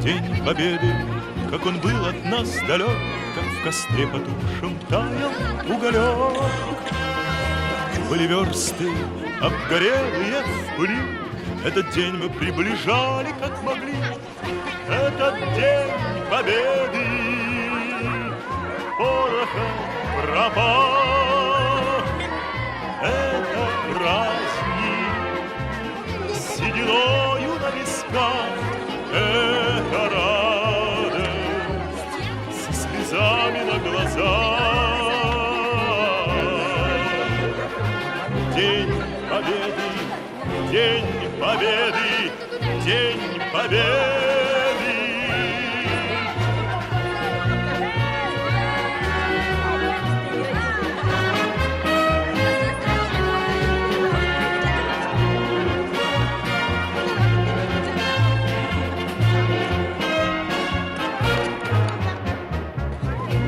День Победы, как он был от нас далек, Как в костре потухшем таял уголек. Были версты, обгорелые в пыли, Этот день мы приближали, как могли. Этот день Победы порохом пропах. Это праздник с сединою на висках, Это радость со слезами на глазах. День Победы, День Победы, День Победы!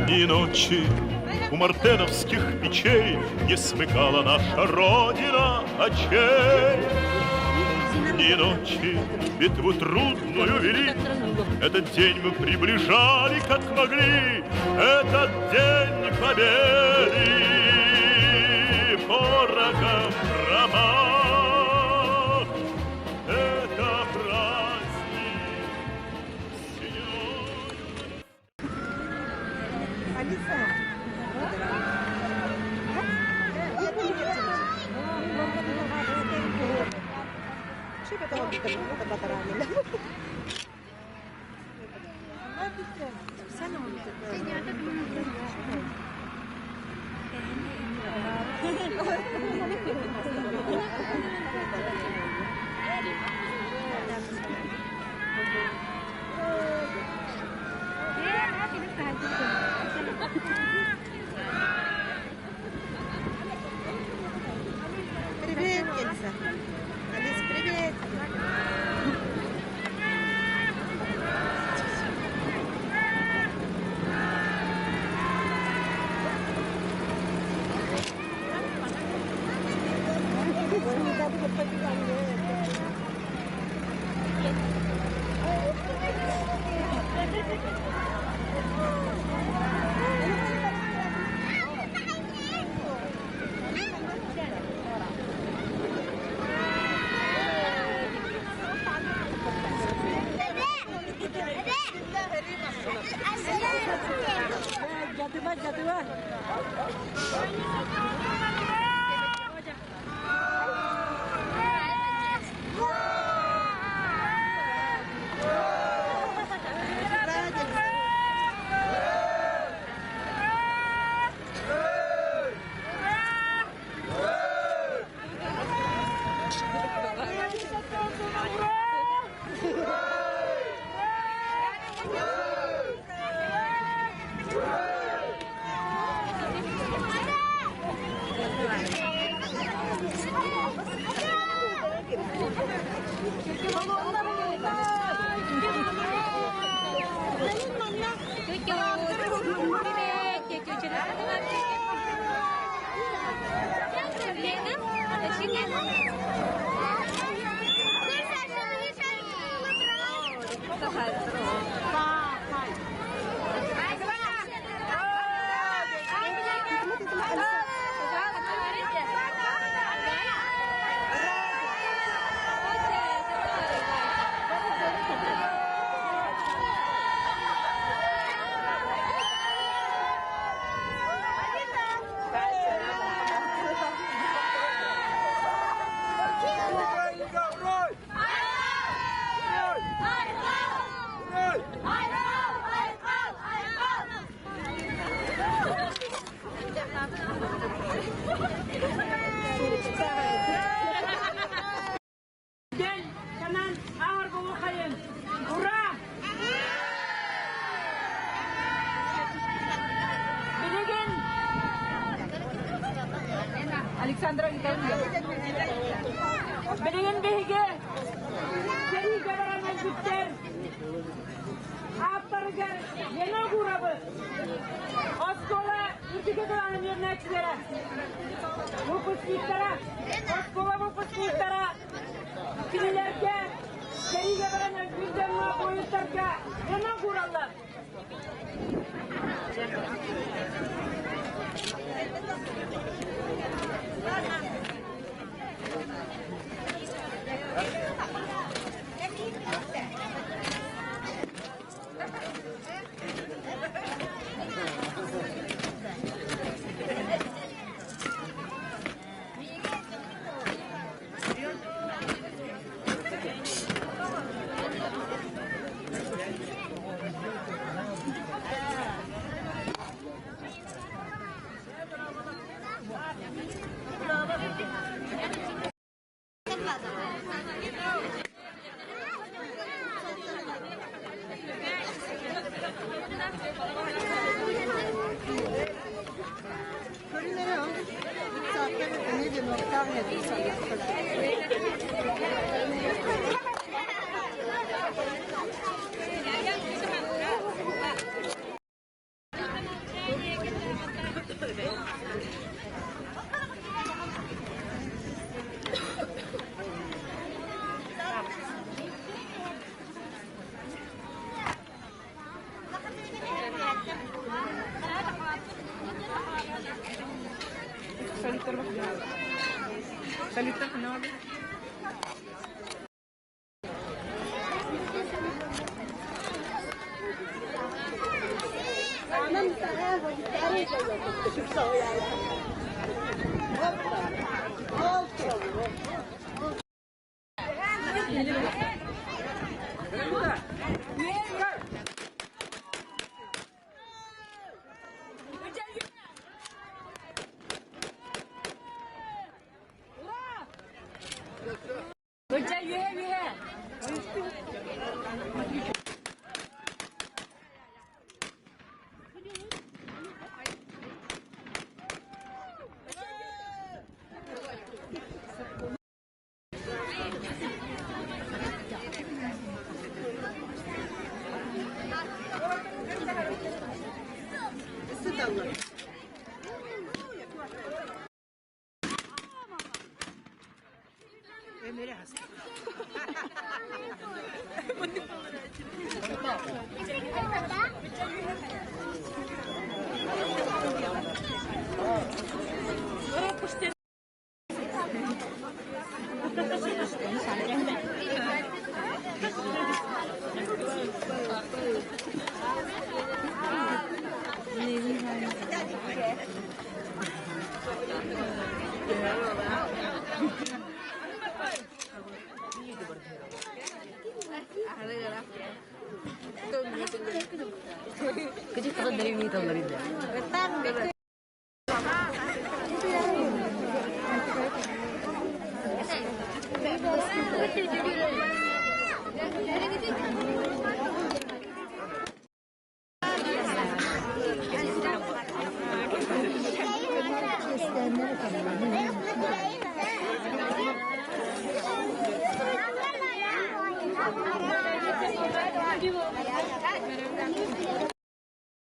Дни и ночи у мартеновских печей Не смыкала наша Родина очей. Дни и ночи битву трудную вели, Этот день мы приближали, как могли, Этот день победы порохом пропах. Это праздник синевой. Привет, Эльза. Алис, привет. Ура! Билигин Александра Витальевна. Билигин биһиги сэриигэ баран өлбүттэр ааттарыгар Лена Гуровы оскуола үрдүкү кылааһын үөрэнээччилэрэ, выпускниктара, оскуола выпускниктара кинилэргэ Сэриигэ баран өлбүт дьоҥҥо буойуттарга венок уураллар. Ыча үөһэ үөһэ.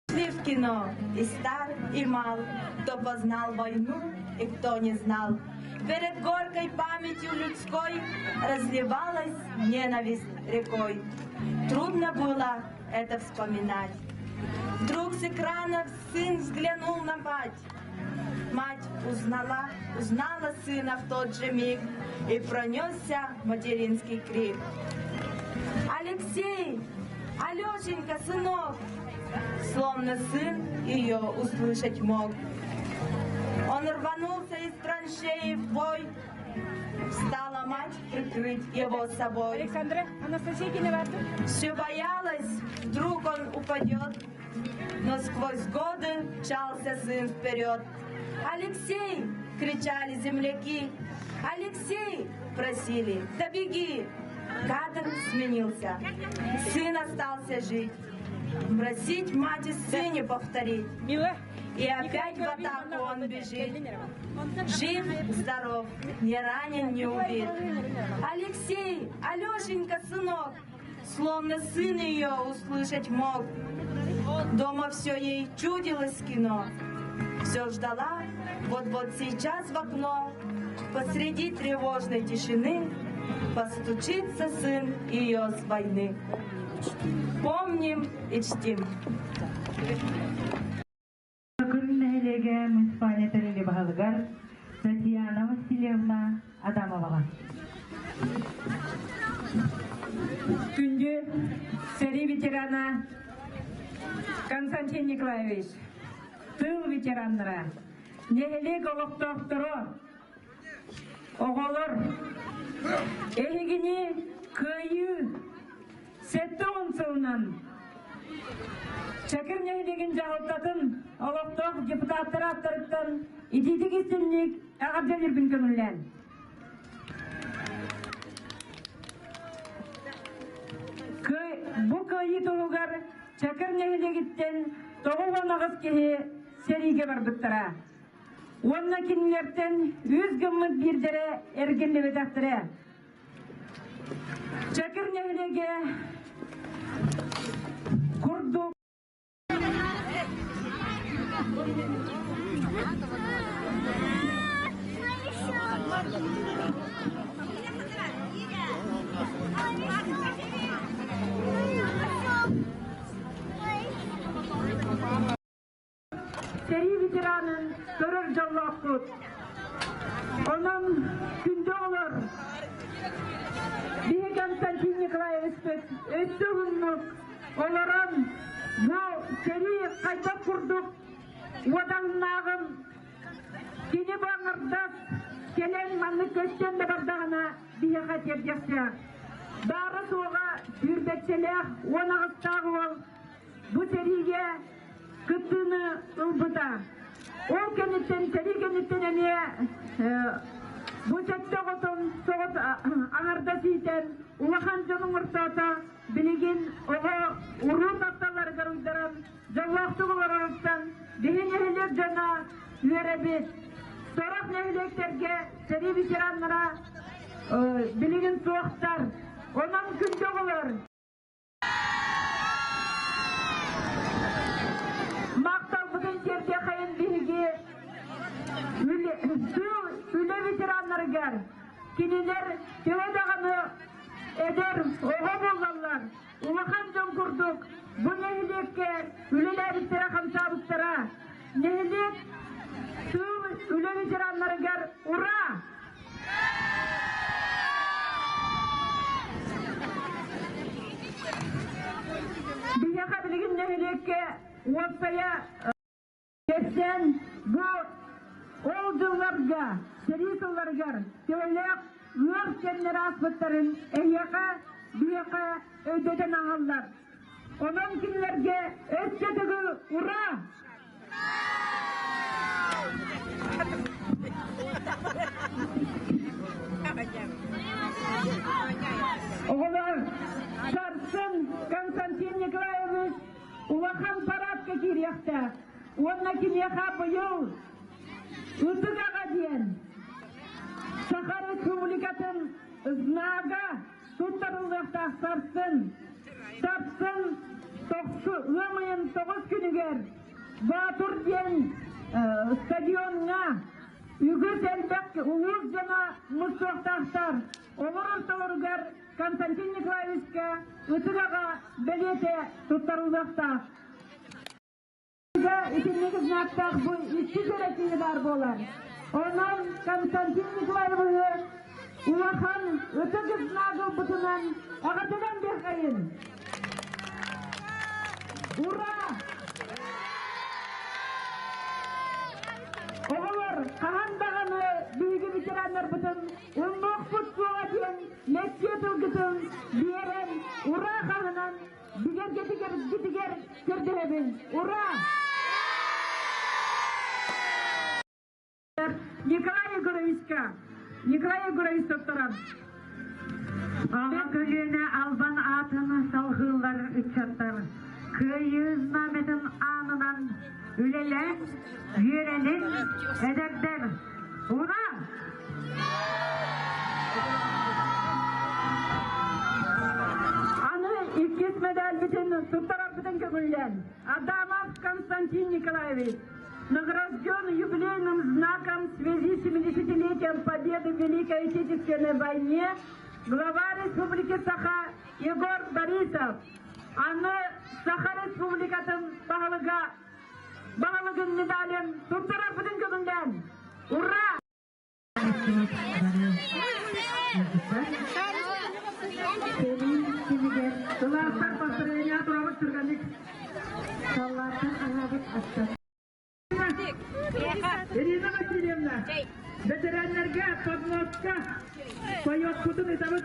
Шли в кино и стар, и мал, кто познал войну и кто не знал. Перед горкой памятью людской разливалась ненависть рекой. Трудно было это вспоминать. Вдруг с экранов сын взглянул на мать. Мать узнала, узнала сына в тот же миг, и пронесся материнский крик. Алексей, Алешенька, сынок, словно сын ее услышать мог. Он рванулся из траншеи в бой, Стала мать прикрыть его собой. Александра, Анастасия Киневату. Все боялась, вдруг он упадет, но сквозь годы мчался сын вперед. «Алексей!» — кричали земляки. «Алексей!» — просили. «Да беги!» Кадр сменился. Сын остался жить. Просить мать и сыне повторить. Мила. И опять в атаку он бежит. Жив, здоров, не ранен, не убит. Алексей, Алешенька, сынок, словно сын ее услышать мог. Дома все ей чудилось кино. Все ждала, вот-вот сейчас в окно, посреди тревожной тишины, Постучится сын ее с войны. Помним и чтим. Күн нэһилиэгэ муниципальнай тэрили баһылыгар Татьяна Васильевна Адамоваҕа. Күндү сэрии ветерана Константин Николаевич, тыыл ветераннара, нэһилиэк олохтоохторо, оҕолор, эһигини Кыайыы 70 сылынан Чакыр нэһилиэгин дьаһалтатын олохтоох депутаттар ааттарыттан итиитик истинник эҕэрдэлиирбин көҥүллээн. Бу кыайыы туһугар Чакыр нэһилиэгиттэн 98 киһи сэриигэ барбыттара. Уонна кинилэртэн үс гыммыт биирдэрэ эргиллибэтэхтэрэ. Чакыр нэһилиэгэ курдук Сэрии ветеранын көрөр дьоллоохпут. Онон күндү оҕолор, биһи Константин Николаевичпыт өссө уһуннук олорон бу сэрии хайдах курдук уодаһыннааҕын кини бу аҥардас кэлэн маннык көстөн да бардаҕына биһиэхэ тиэрдиэхтээх. Баара-суоҕа сүүрбэччэлээх 18-таах уол бу сэриигэ кыттыыны ылбыта. Ол кэнниттэн, сэрии кэнниттэн эмиэ бу сэттэ оҕотун соҕот аҥардас иитэн улахан дьон оҥортоото. Билигин оҕо уруу тапталларыгар уйдаран дьоллоохтук олороруттан биһи нэһилиэк дьоно үөрэбит. Сорох нэһилиэктэргэ сэрии ветераннара билигин суохтар. Онон күндү оҕолор, Махталбытын тиэрдиэхэйин биһиги тыыл үлэ ветераннарыгар кинилэр төһө даҕаны эдэр оҕо буоллаллар улахан дьон курдук бу нэһилиэккэ үлэлээбиттэрэ хамсаабыттара нэһилиэк тыыл үлэ ветераннарыгар ура! Биһиэхэ билигин нэһилиэккэ уопсайа кэпсээн бу ол дьылларга, сэрии сылларыгар төһөлөөх ыар кэмнэр ааспыттарын эһиэхэ, биһиэхэ өйдөтөн ааһаллар. Онон кинилэргэ өссө төгүл ура! Оҕолор, сарсын Константин Николаевич улахан парадка киириэхтээх уонна киниэхэ быйыл Ытык аҕа диэн Саха Республикатын знага туттарыллыахтаах сарсын сарсын тохсу ыам ыйын тоҕус күнүгэр Боотур диэн стадиоҥҥа үгүс элбэх улуус дьоно мустуохтаахтар. Олор ортолоругар Константин Николаевичка ытык аҕа бэлиэтэ туттарыллыахтаах. Итинник знактаах бу икки кэрэтии баар буолар. Онон Константин Николаевиһы улахан ытык знак ылбытынан аҕатынан биэхэйин! Ура! Оҕолор, хаһан даҕаны биһиги ветераннарбытын умнуохпут суоҕа диэн мэктиэ тылгытын биэрэн, ура хаһынан бигэргэтигэр көрдөһөбүн. Ура! Николай Егоровичка, Николай Егорович туттаран. Аҕа көлүөнэ албан аатын салҕыыллар ыччаттар Кыайыы знамятын аанынан үлэлээн, үөрэнин эдэрдэр Ура! Аны иккис медальбитин туттарарбытын көҥүллээн Адамов Константин Николаевич награжден юбилейным знаком в связи с 70-летием Победы в Великой Отечественной войне. Глава Республики Саха Егор Борисов, аны Саха Республикатын баһылыга баһылыгын медалын туттарарбытын көҥүллээн! Ура! Кылаастар построение турабыт түргэнник. Саллааттан аһаабыт астар. Ирина Васильевна, бэтэрээннэргэ подноска пойуокпутун ытабыт.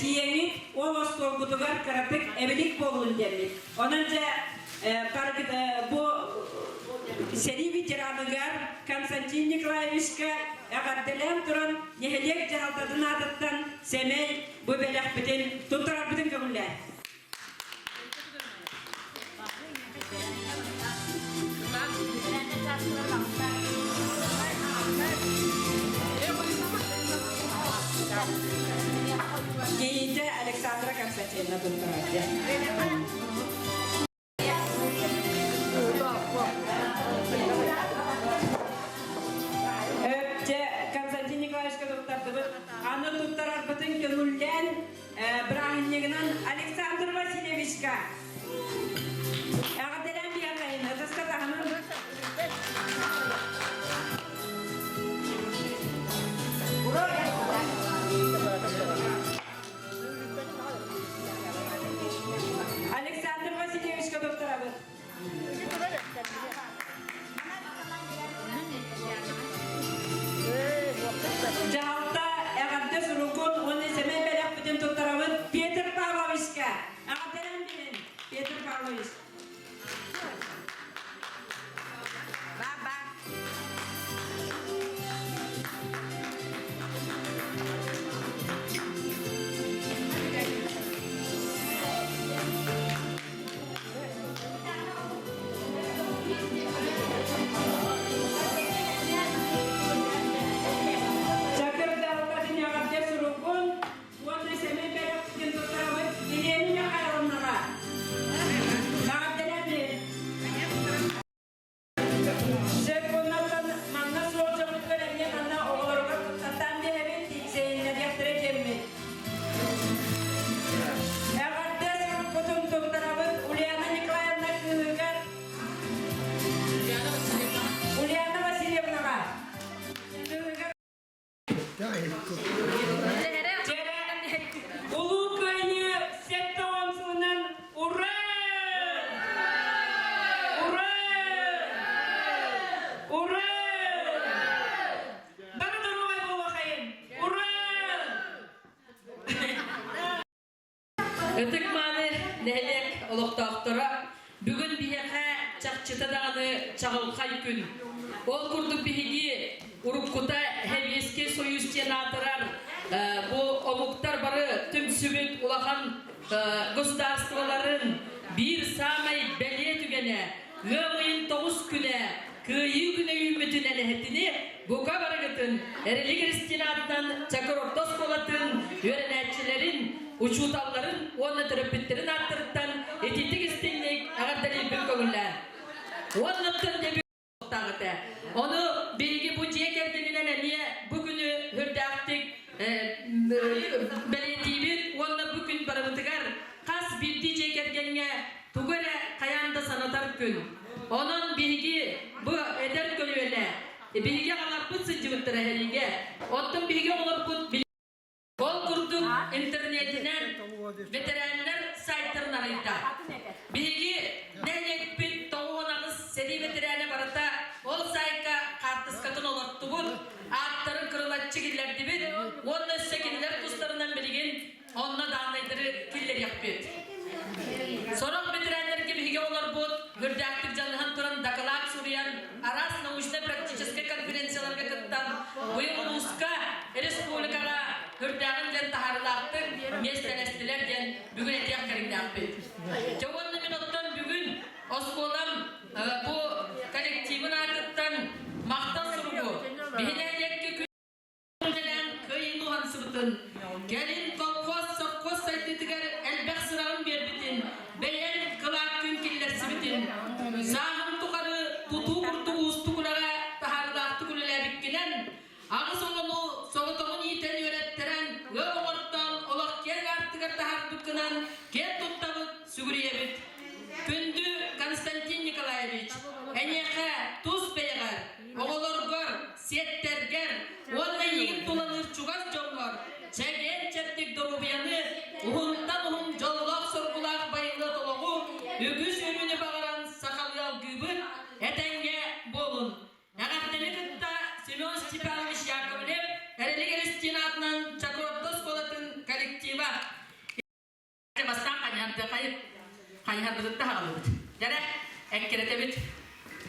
Тиийэҥҥит ол остуолгутугар кыратык эбилик буоллун диэммит. Онон дьэ бу сэрии ветераныгар Константин Николаевичка эҕэрдэлээн туран нэһилиэк дьаһалтатын аатыттан сэмэй бу бэлэхпитин туттарарбытын көҥүллээ. Кийиитэ Александра Константиновна туттарааччы. Дьэ, Константин Николаевичка туттардыбыт. Аны туттарарбытын көҥүллээн бырааһынньыгынан Александр Васильевичка эҕэрдэлээн биһиэхэ ытыска таһынан Александр Васильевичка туттарабыт. Дьаһалта эҕэрдэ суругун уонна сэмэй бэлэхпитин туттарабыт Петр Павловичка. Эҕэрдэлэн билин, Петр Павлович. Чакыр дьаһалтатын эҕэрдэ суругун уонна сэмэй бэлэхпитин туттарабыт Елена Михайловнаҕа. Эҕэрдэлээн Сөп, манна суох дьоммутугар эмиэ манна оҕолоругар сатаан биэрэбит, тиийсэйиннэриэхтэрэ диэммит. Эҕэрдэ сурукпутун туттарабыт Ульяна Николаевна кыыһыгар Ульяна Васильевнаҕа. Кыыһыгар Улуу Кыайыы 70 сылынан ура! Ура! Ура! Бары доруобай буолуохайын! Ура! Ытык мааны нэһилиэк олохтоохторо бүгүн биһиэхэ чахчыта даҕаны чаҕылхай күн. Ол курдук биһиги уруккута Сэбиэскэй Союз диэн аатырар бу омуктар бары түмсүбүт улахан государстволарын биир саамай бэлиэ түгэнэ ыам ыйын тоҕус күнэ Кыайыы күнэ үүммүтүн элэһитини бука барыгытын Эрилик Эристиин Чакыр орто оскуолатын үөрэнээччилэрин, учууталларын уонна төрөппүттэрин ааттарыттан ититик истиҥник эҕэрдэлиирбин көҥүллээн. Уоннаттан этэ. Ону биһиги бу дьиэ кэргэнинэн эмиэ бу күнү үрдээхтик бэлиэтиибит уонна бу күн барыбытыгар хас биирдии дьиэ кэргэҥҥэ тугу эрэ хайаан да санатар күн. Онон биһиги бу эдэр көлүөнэ биһиги аҕаларбыт сылдьыбыттара эһэлигэ. Оттон биһиги оҕолорбут ол курдук интернетинэн ветераннар сайтарын арыйда. Биһиги нэһилиэкпит 98 сэрии ветеране барыта ол сайтка хаартыскатын олортубут, ааттарын кырылаччы киллэрдибит уонна өссө кинилэр тустарынан билигин Онно дааннайдары киллэриэхпит. Сорох ветераннарга биһиги олорбут, үрдээхтик дьаныһан туран дакылаат суруйан, араас научнай-практическай конференцияларга кыттан, быйыл улууска, республикаҕа үрдээҕин диэн таһаарыылаахтык миэстэлэстилэр диэн бүгүн этиэх кэриҥнээхпит. Дьэ уонна мин оттон бүгүн оскуолам бу коллективын аатыттан махтал суругу биһи нэһилиэккэ Үлэлээн кыайыыны уһансыбытын, кэлин колхоз, совхоз сайдыытыгар элбэх сыраҕын биэрбитин, бэйэҥ кылааккын киллэрбитин. аартыгар таһаарбыккынан киэн туттабыт, сүгүрүйэбит. Күндү Константин Николаевич, эйиэхэ тус бэйэҕэр, оҕолоргор, сиэттэргэр уонна эйигин тулалыыр чугас дьоҥҥор чэгиэн-чэбдик доруобуйаны, уһунтан уһун дьоллоох-соргулаах байылыат олоҕу, үгүс үөрүүнү баҕаран сахалыы алгыыбыт, этэҥҥэ буолун! Эҕэрдэни кытта Семен Степанович Яковлев Эрэлик Эристиин аатынан Чакыротто оскуолатын коллектива. Бастаан хайыһардыахайы хайыһарбытытта хаалыбыт. Дьэрэ, эккирэтэбит.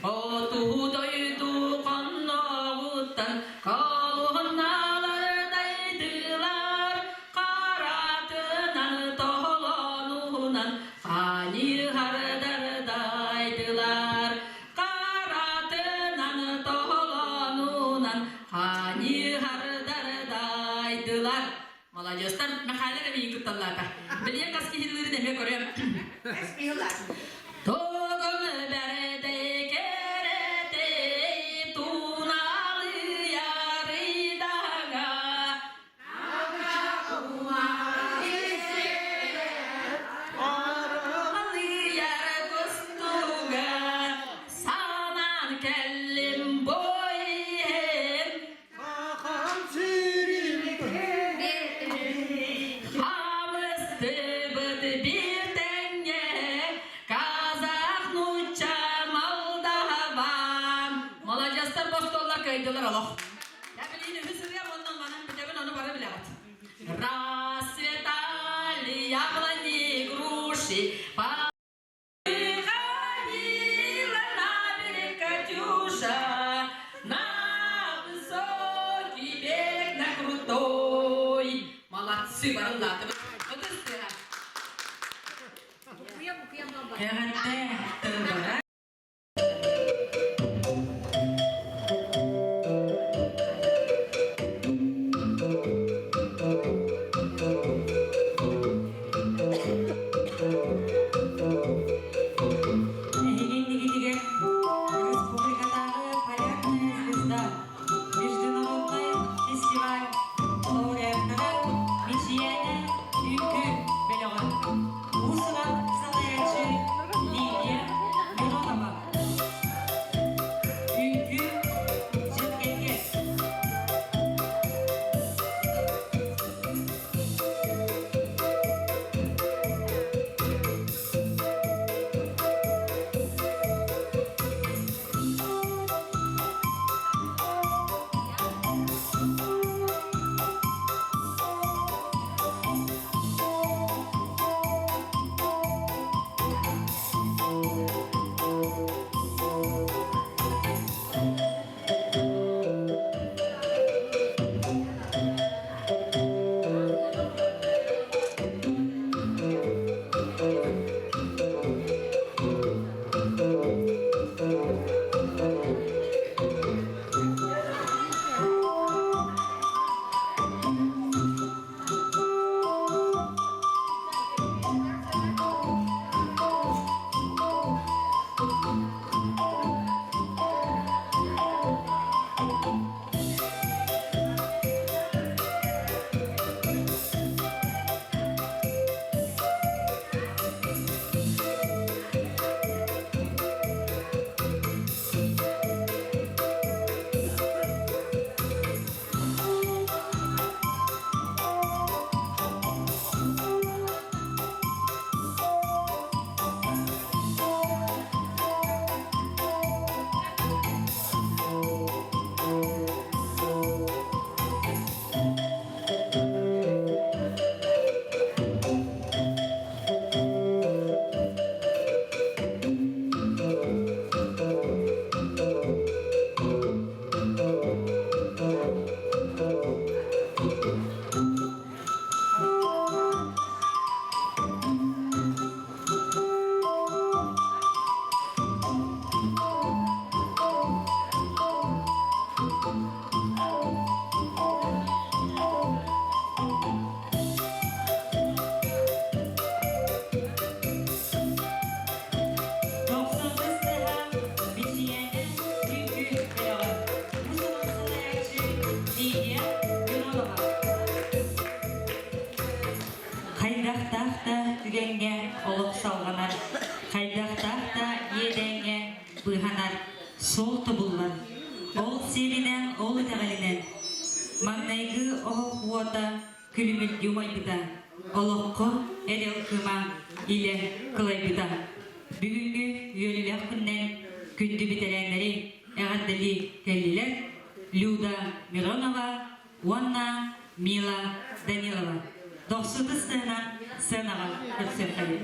Отуһу дойду хонноҕуттан колуһунналар дайдылар, харатынан тоһолонуһунан хайыһардар дайдылар. Харатынан тоһолонунан хайыһардар дайдылар. Маладьыастар, Михайло эмиий кытталлаата. Билиэн хас киһилиирин эмиэ көрүөм. Тугум бэрдэй кэрэтей туналыйарыйдаҥа Алыйар кустуга санаан кэллим бу иһин Хамыстыбыт биир тэҥҥэ казах, нуучча, молдаван. Маладьыастар бостуоллар кыайдылар олох. Я билигин үһүс ырыам уонна манан бүтэбин ону бары билэҕит. Расцветали яблони груши, Выходила на берег Катюша, на высокий берег, на крутой. Молодцы, барыллаатыбыт. Ытыс тыаһа. Эҕэрдэ тыллара. Эһигин Республикатааҕы «Полярная звезда» международнай фестиваль лауреаттара Мичийээнэ үҥкүү бөлөҕө. Уус-уран салайааччы Лилия. Хайдахтаах да түгэҥҥэ олох салҕанар, хайдахтаах да иэдээҥҥэ быыһанар, суол тобуллар. Ол сиэринэн, ол итэҕэлинэн маҥнайгы оһох уота күлүмүрдүү умайбыта, олоххо эрэл кыыма илэ кылайбыта. Бүгүҥҥү үөрүүлээх күннэн күндү бэтэрээннэри эҕэрдэлии кэллилэр Люда Миронова уонна Мила Данилова. Дохсуту сцена сценаҕа көрсүөххэйин.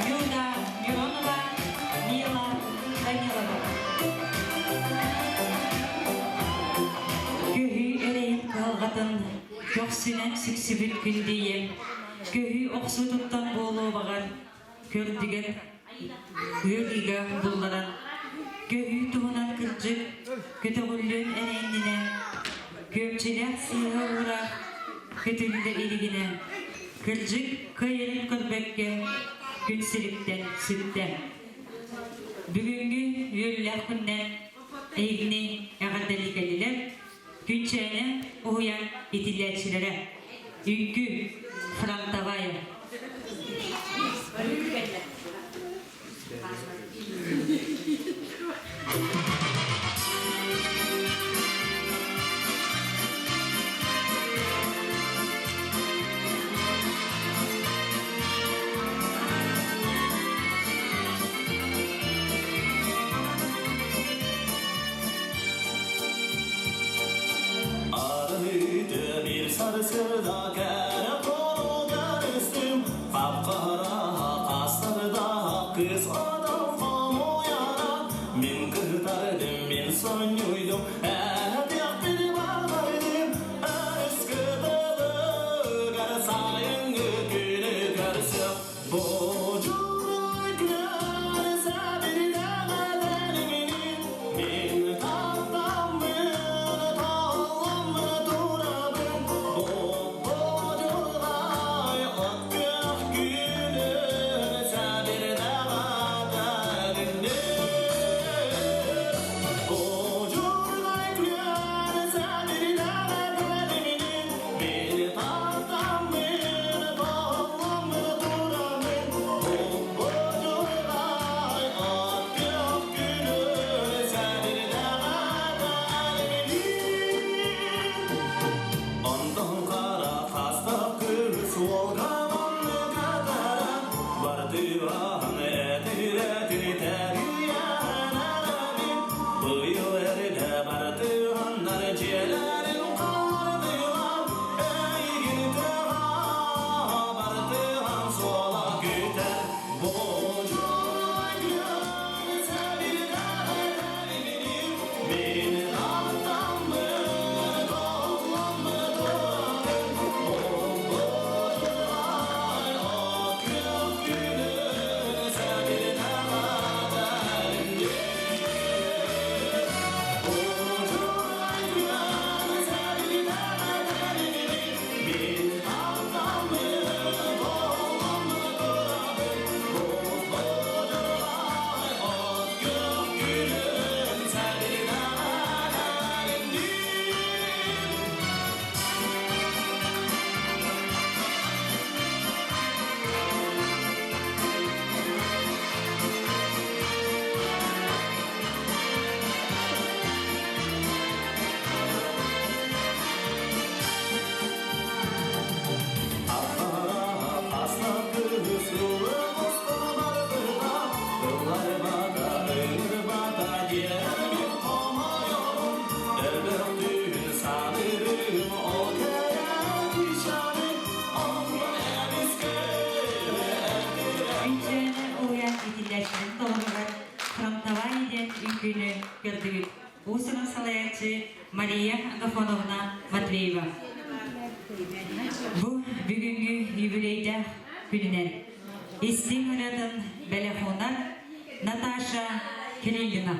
Люда Миронова, Мила Данилова. Көһүү эрэйин кыһалҕатын көхсүнэн сүксүбүт күндүйэм, көһүү охсуутуттан буолуо баҕар, көрдүгэн ыарыыга булларан, көһүү туһунан кырдьык көтөҕүллүөн эрэ иннинэ, күөмчүлээх сыыһа уураах көтүллэ илигинэ, кырдьык кыайарын көрбөккө күн сириттэн сүттэ. Бүгүҥҥү үөрүүлээх үөрүүлээх күнүнэн эһигини эҕэрдэлии кэллилэр. Күнчээнэ уһуйаан иитиллээччилэрэ. Үҥкүү фронтовая. Арыйды bir sarısırda kere kolu görüstüm Kapkara kastarda kız adam kamu yana Min kırtardım min soñuydum Әтек bir bağlaydım Eski dılıgar sayın günü görsüm Bocuray görse bir dağ Min taftamın tağlamı durabın Bocurgay ot kök günün Səbir dağ Bocurgay gülün Səbir dağ Min taftamın tağlamı durabın Bocurgay ot kök günün Səbir dağ Онтон қара қаста күс олғамын катара Бардыған әтір тәриян Быйыл әрді бардығандар желерін қардыған Әйгін тыға бардыған сола күтер Божой Мен аттамын, толламын, Күнчээнэ уһуйаан иитиллээччилэрин толоругар фронтовая диэн үҥкүүнү көрдүгүт. Уус-уран салайааччы Мария Агафоновна Матвеева. Бу бүгүҥҥү юбилейдаах күнүнэн истиҥ ырыатын бэлэх уунар Наташа Кириллина.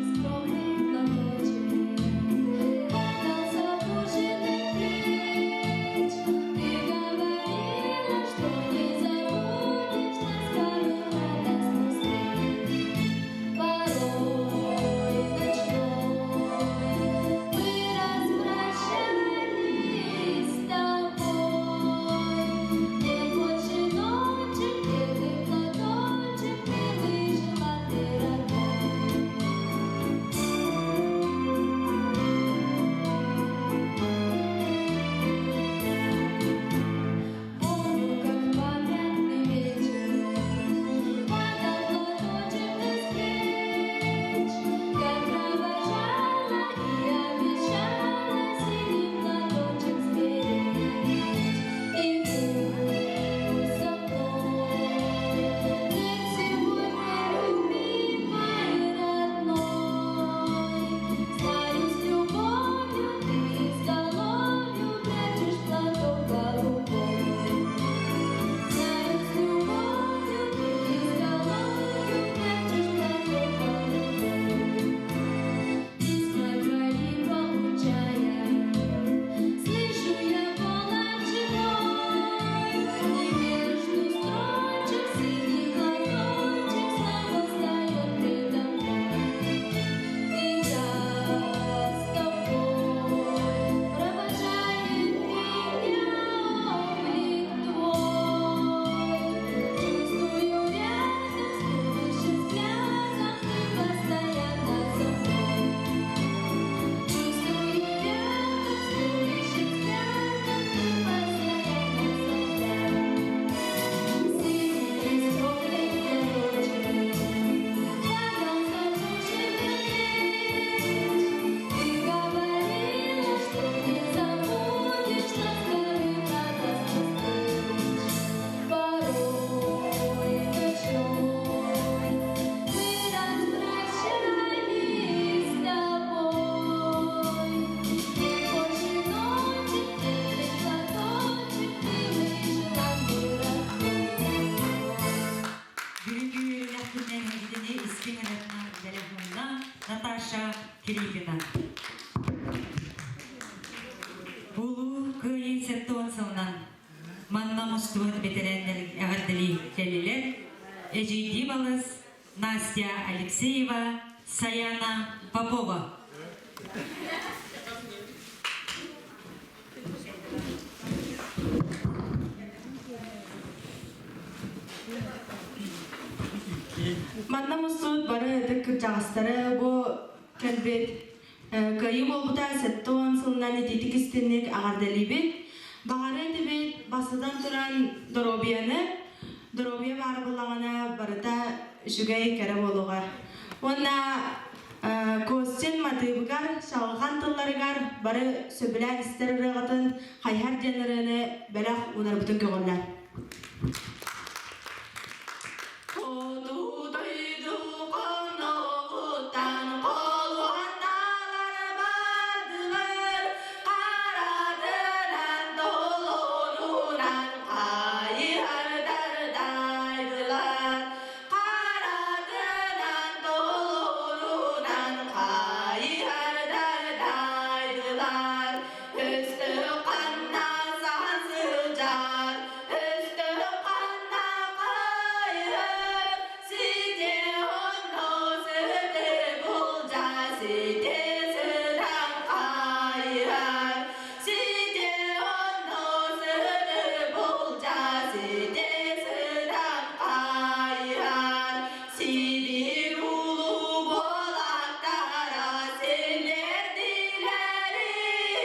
Скромный платочек на запущенных плечах. Наташа Филиппина. Улуу Кыайыы 70 сылынан манна мустубут бэтэрээннэр эҕэрдэлии кэллилэр. Эдьиийдии балыс Настя Алексеева, Саяна Попова. Манна мустубут бары ытык кырдьаҕастары бу кэлбит кыайыы буолбута 70 сылынан итиитик истинник аҕардалиибит. Баҕары этибит бастатан туран доруобуйаны, доруобуйа баар буоллаҕына барыта үчүгэй кэрэ буолуоҕа. Уонна Костин матыыбыгар, чаҕылхан тылларыгар бары сөбүлээн истэр ырыаҕытын Хайһар диэн ырыаны бэлэх уунарбытын көҕүллэр. Хоту дойду хонноҕуттан холуонналар бардылар, харатынан долонунан хайыһардар дайдылар. Харатынан толорунан хайыһардар дайдылар, Өстөөх ханна саһан сылдьар, өстөөх ханна хайыһар, Сите онно сыты булдьа, сите сытан хайыһар, Сите онно сыты булдьа, сите сытан хайыһар, Сибиир улуу буолаттара силлэрдилэр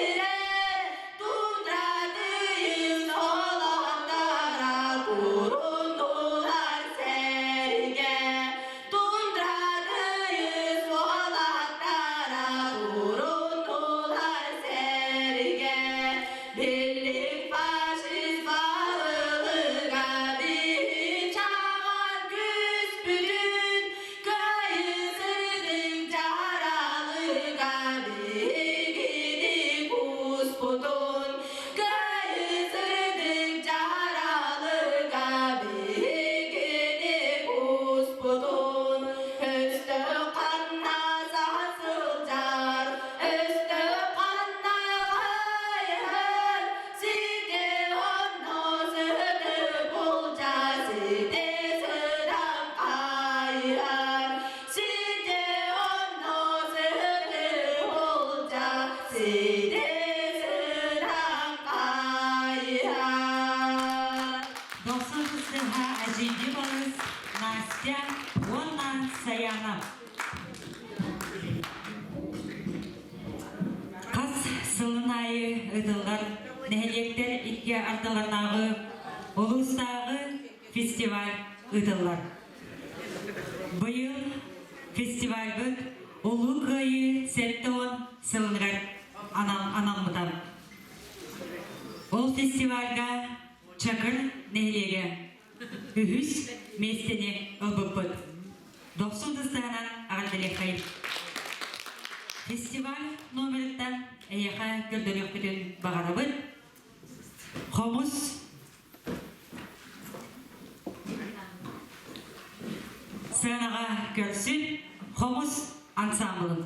ирэн, Тундра тыйыс олохтара туруннулар сэргэ. Тундра тыйыс олохтара туруннулар сэргэ. Биллик фашист балылыга биһи чаҕан күспүтүн, Кыайысыдыҥ чаралыга биһигини куспутун, Кыайысыдыҥ чаралыга биһигини куспутун, Өстөөх ханна саһан сылдьар, Өстөөх ханна хайыһар, Сите онно сыты булдьа, сите сыдан хайыһар, Сите онно сыты булдьа, сите сыдан хайыһар. Дохсун кыстыһа Эдьиийди балыс Настя уонна Саяна. Хас сылын аайы ыытыллар нэһилиэктэр икки ардыларынааҕы улуустааҕы фестиваль ыытыллар. Быйыл фестивальбыт Улуу Кыайыы 70 сылыгар анаммыта. Ол фестивальга Чакыр нэһилиэгэ үһүс миэстэни ылбыппыт. Дохсун тыстаһынан аҕалбилиэххэй. Фестиваль номериттан эйиэхэ көрдөрүөхпүтүн баҕарабыт. Хомус сыанаҕа көрсүн хомус ансамблын.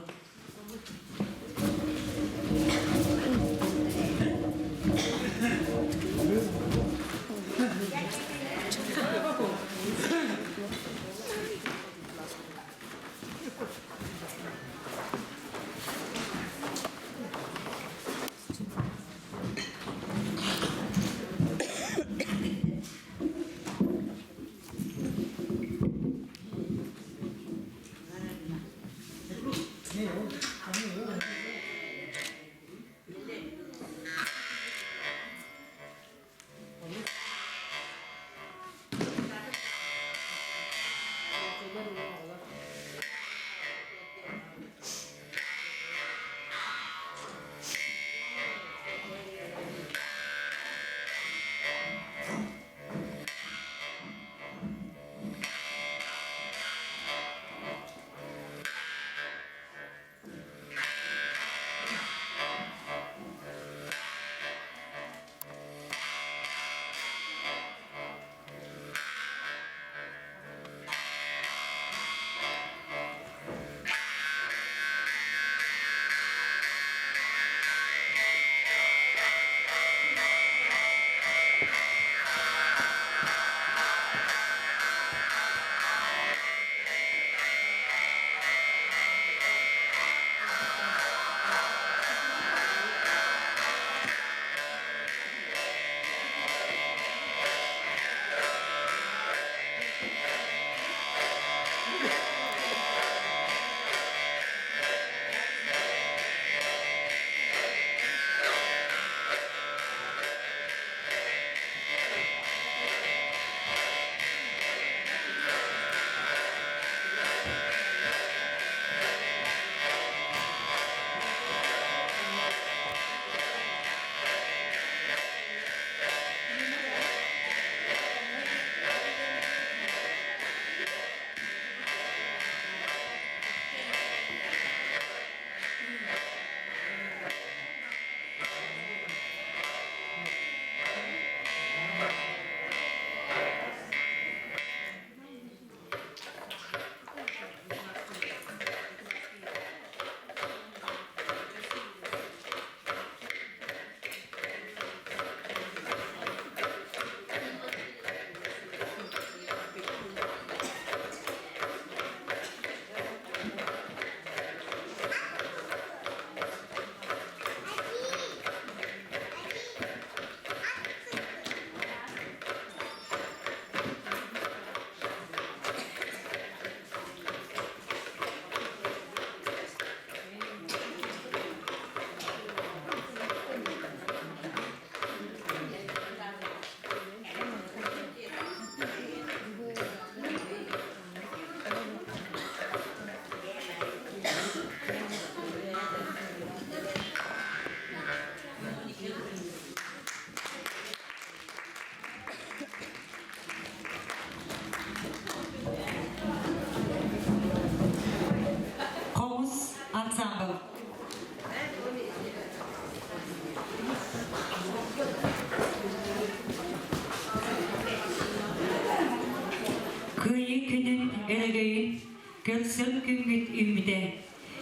көрсөр күҥҥүт үүммүтэ.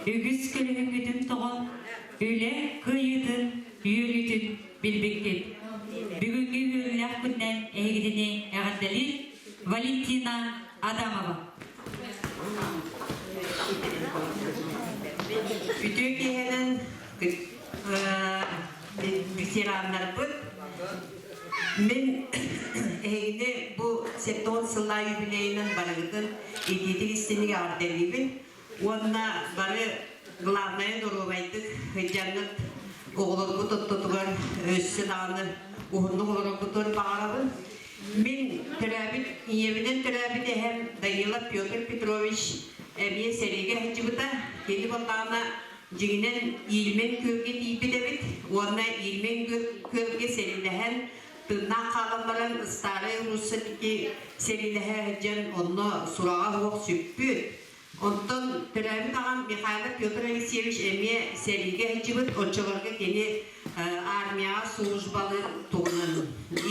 Үгүс көлөһүҥҥүтүн тоҕон, үлэ кыайыытын, үөрүүтүн билбиккит. Бүгүҥҥү үөрүүлээх күнүнэн эһигитини эҕэрдэлиир Валентина Адамова. Үтүө киэһэнэн ветераннарбыт мин эһигини бу 70 сыллаах юбилейынан барыгытын итиитик истиҥник эҕэрдэлиибин уонна бары главное доруобайдык сылдьаҥҥыт оҕолоргут оттотугар өссө даҕаны уһуннук олороргутугар баҕарабын. Мин төрөөбүт ийэбинэн төрөөбүт эһэм Данилов Петр Петрович эмиэ сэриигэ сылдьыбыта. Кини буоллаҕына дьиҥинэн Иилмэн күөлгэ тиийбит эбит уонна Иилмэн күөлгэ сэриилэһэн тыыннаах хаалан баран Старай Русса диэки сэриилэһэ сылдьан онно сураҕа суох сүппүт. Онтон төрөөбүт аҕам Михайлов Петр Алексеевич эмиэ сэриигэ сылдьыбыт, оччолорго кини армияҕа службалыыр туһунан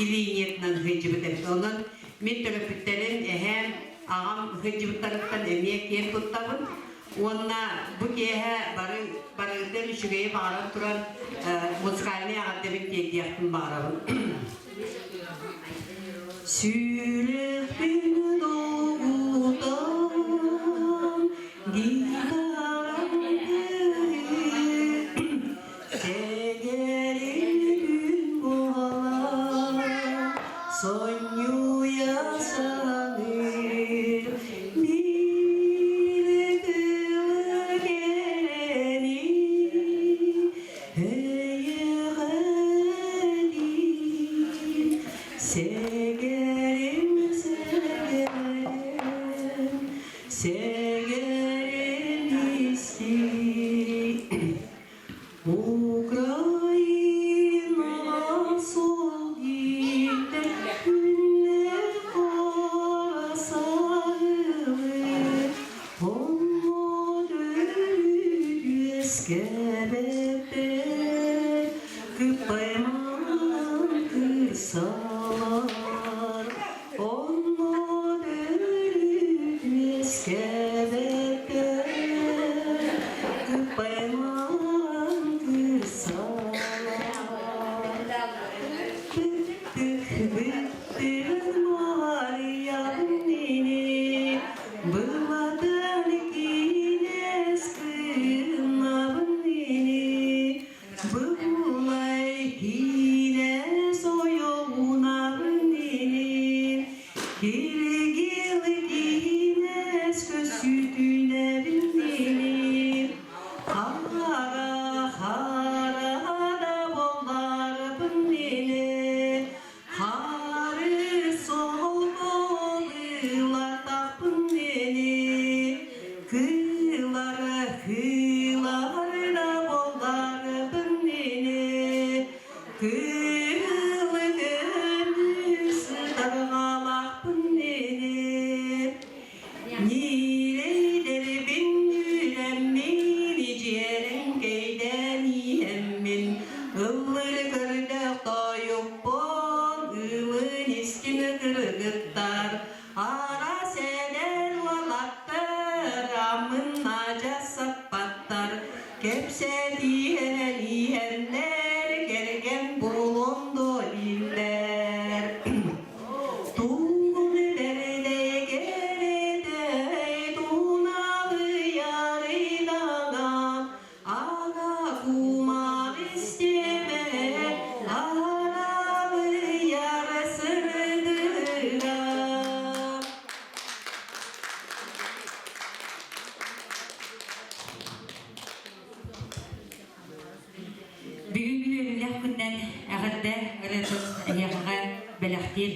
илиниятынан сылдьыбыт эбит. Онон мин төрөппүттэрим, эһээм, аҕам сылдьыбыттарыттан эмиэ киэн туттабын. Уонна бу киэһэ бары барыгытын үчүгэйи баҕаран туран музыкальнай эҕэрдэбин тиэрдиэхпин баҕарабын. Сүрэхпин долгутан гитарам Сэгэрин буолан сонньуйа саныыр биир тылы кэрэни Сэгэрим, сэгэрим, сэгэрим исти. Украина сол гитер күннэр сарылы, Үөскэбэттэр кыппайман кырсалар, Онно үөскэбэттэр кыппайман кырсалар. Бүттүк Марьям нини Былатан киинэс кыннабын ини, Былай киинэс ойоҕунабын ини, Киргил киинэс көссүүтүнэбин ини, Хара хара да болларбын ини, Хары солболылатахпын ини, Кыылар кыылар да болларбын ини, Кыылы көмүс дарҕалаахпын ини, Ньирэйдэрбин үүрэммин, дьиэрэҥкэйдээн иһэммин, Ыллыр көрдөөх тойукпун, ылын истиҥ кыргыттар, Араас эдэр уолаттар, амын адьас саппаттар, Кэпсэтиһэн иһэннэр, кэргэн буолуом дуо дииллэр. Тугун бэрдэгэртэй туналыйарыйдаҕа, Ага кумар истибэт, арабыйар сырдыга. Бүгүҥҥү үөрүүлээх күннэн эҕэрдэ ырыатын эһиэхэҕэ бэлэхтиир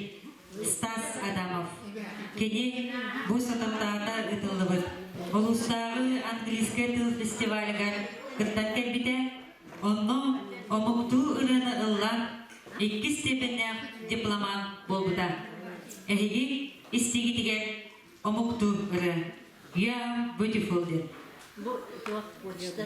Стас Адамов. Кини бу соторутааҕыта ыытыллыбыт улуустааҕы английскай тыл фестивалыгар кыттан кэлбитэ. Онно омуктуу ырыаны ыллаан иккис степеннээх дипломант буолбута. Эһиги истиигитигэр омуктуу ырыа «You are beautiful» диэн. Бу туох почта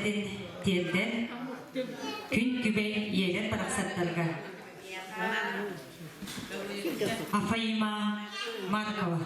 эҕэрдэтин тиэрдэр күн күбэй ийэлэр барахсаттарга Афаима Маркова.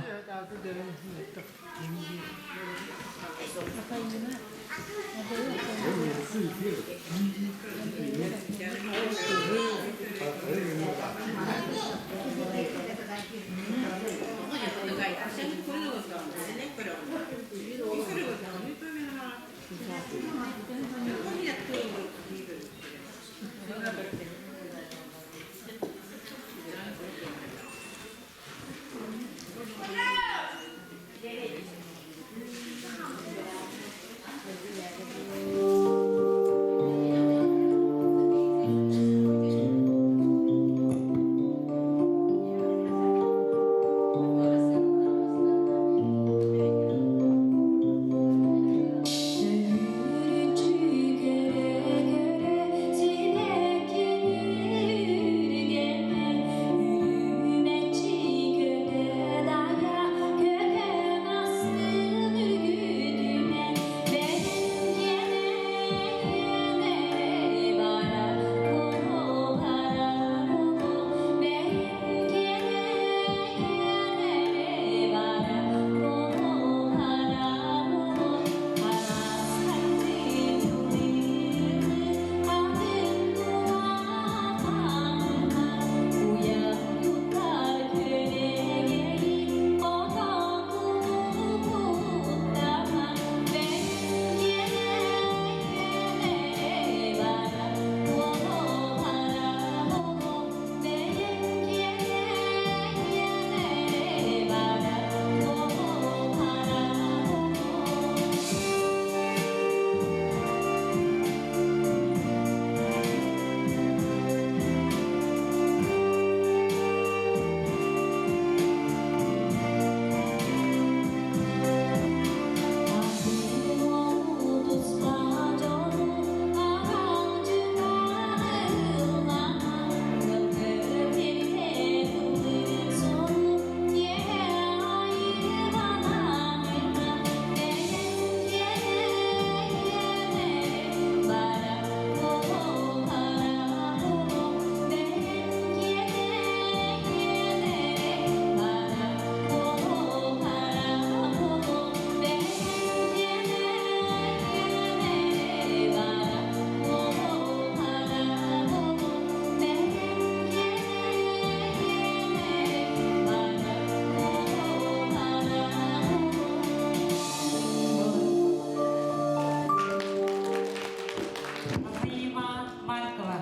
Фаима Маркова.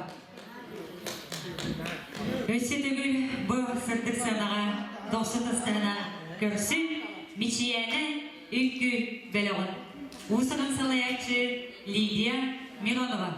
Өссө төгүл бу сырдык сыанаҕа дохсун ыстаһына көрсүн Мичийээнэ үҥкүү бөлөҕүн. Уус-уран салайааччы Лидия Миронова.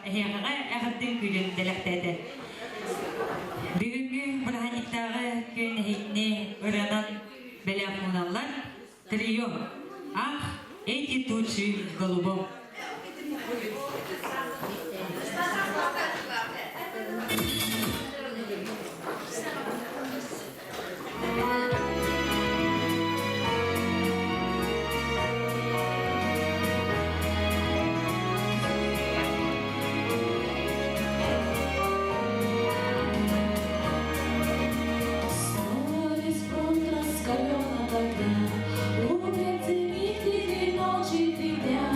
эһиэхэҕэ эҕэрдин күүтүн бэлэхтээтэ. Бүгүҥҥү бырааһынньыктааҕы күн эһигини ырыанан бэлэх ууналлар. Трио Ах, эти тучи в голубом. Снова весь фронт раскален от огня, Лупят зенитки три ночи, три дня,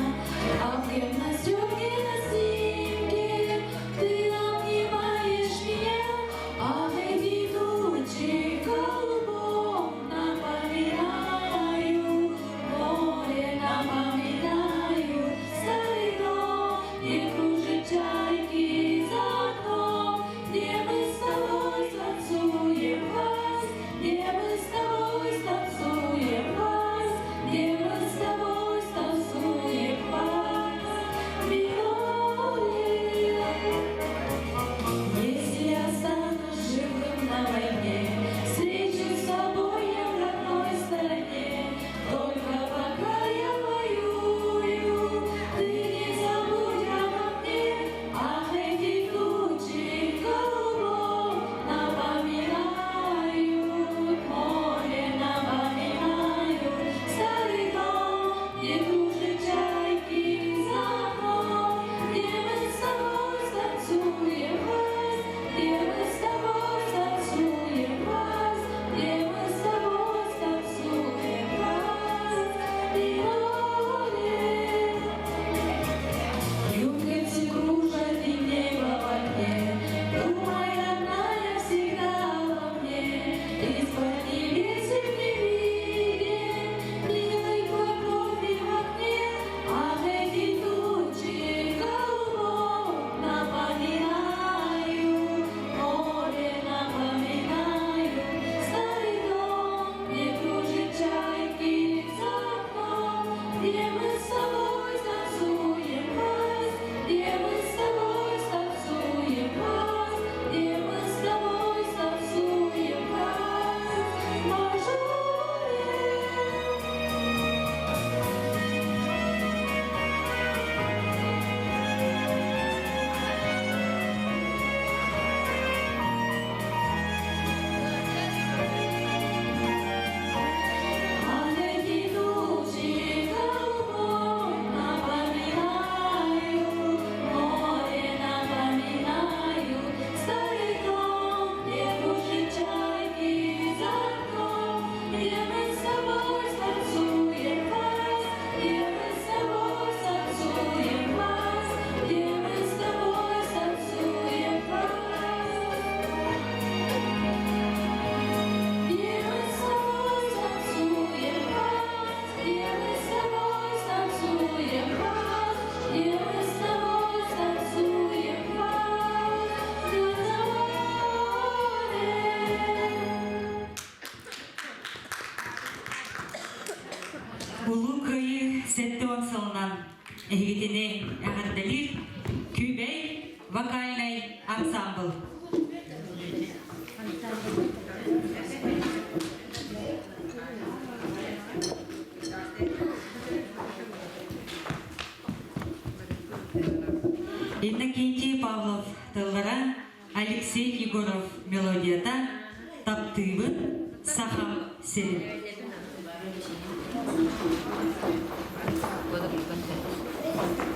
А в гимнастерке на снимке Ты обнимаешь меня, Ах, эти тучи голубом напоминаю, Море напоминаю, старый дом, Где кружат чайки за окном, Где мы с тобой станцуем вальс, Где мы с тобой станцуем вальс, Где мы с тобой станцуем вальс, Милорд. Если останусь живым на войне, Встречусь с тобой я в родной стороне. Только пока я воюю, Ты не забудь обо мне. Ах, эти тучи в голубом Напоминают море, напоминают Старый дом, где кружат чайки за окном, Где мы с тобой станцуем вальс, Где мы с тобой станцуем вальс, Где мы с тобой станцуем вальс, Милорд. Юнкерсы кружат и небо в огне, Думай, родная, всегда обо мне. Из-под небес не виден Милый твой профиль в окне. Ах, эти тучи голубом Напоминают море, напоминают Старый дом, где кружат чайки за окном, Где мы с тобой станцуем вальс, Где мы с тобой станцуем вальс, Где мы с тобой станцуем вальс, мажоре. Ах, эти тучи голубом напоминают, море напоминают, старый дом, где кружат чайки за окном, где мы с тобой станцуем вальс, где мы с тобой станцуем вальс, где мы с тобой станцуем вальс. Где мы с тобой станцуем вальс, где мы с тобой станцуем вальс, где мы с тобой станцуем вальс, на море. Улуу Кыайыы 70 сылынан эһигитини эҕэрдэлиир Күбэй вокальнай ансамбл. Иннокентий Павлов тыллара, Алексей Егоров мелодията «Таптыыбын Сахам сирин». Thank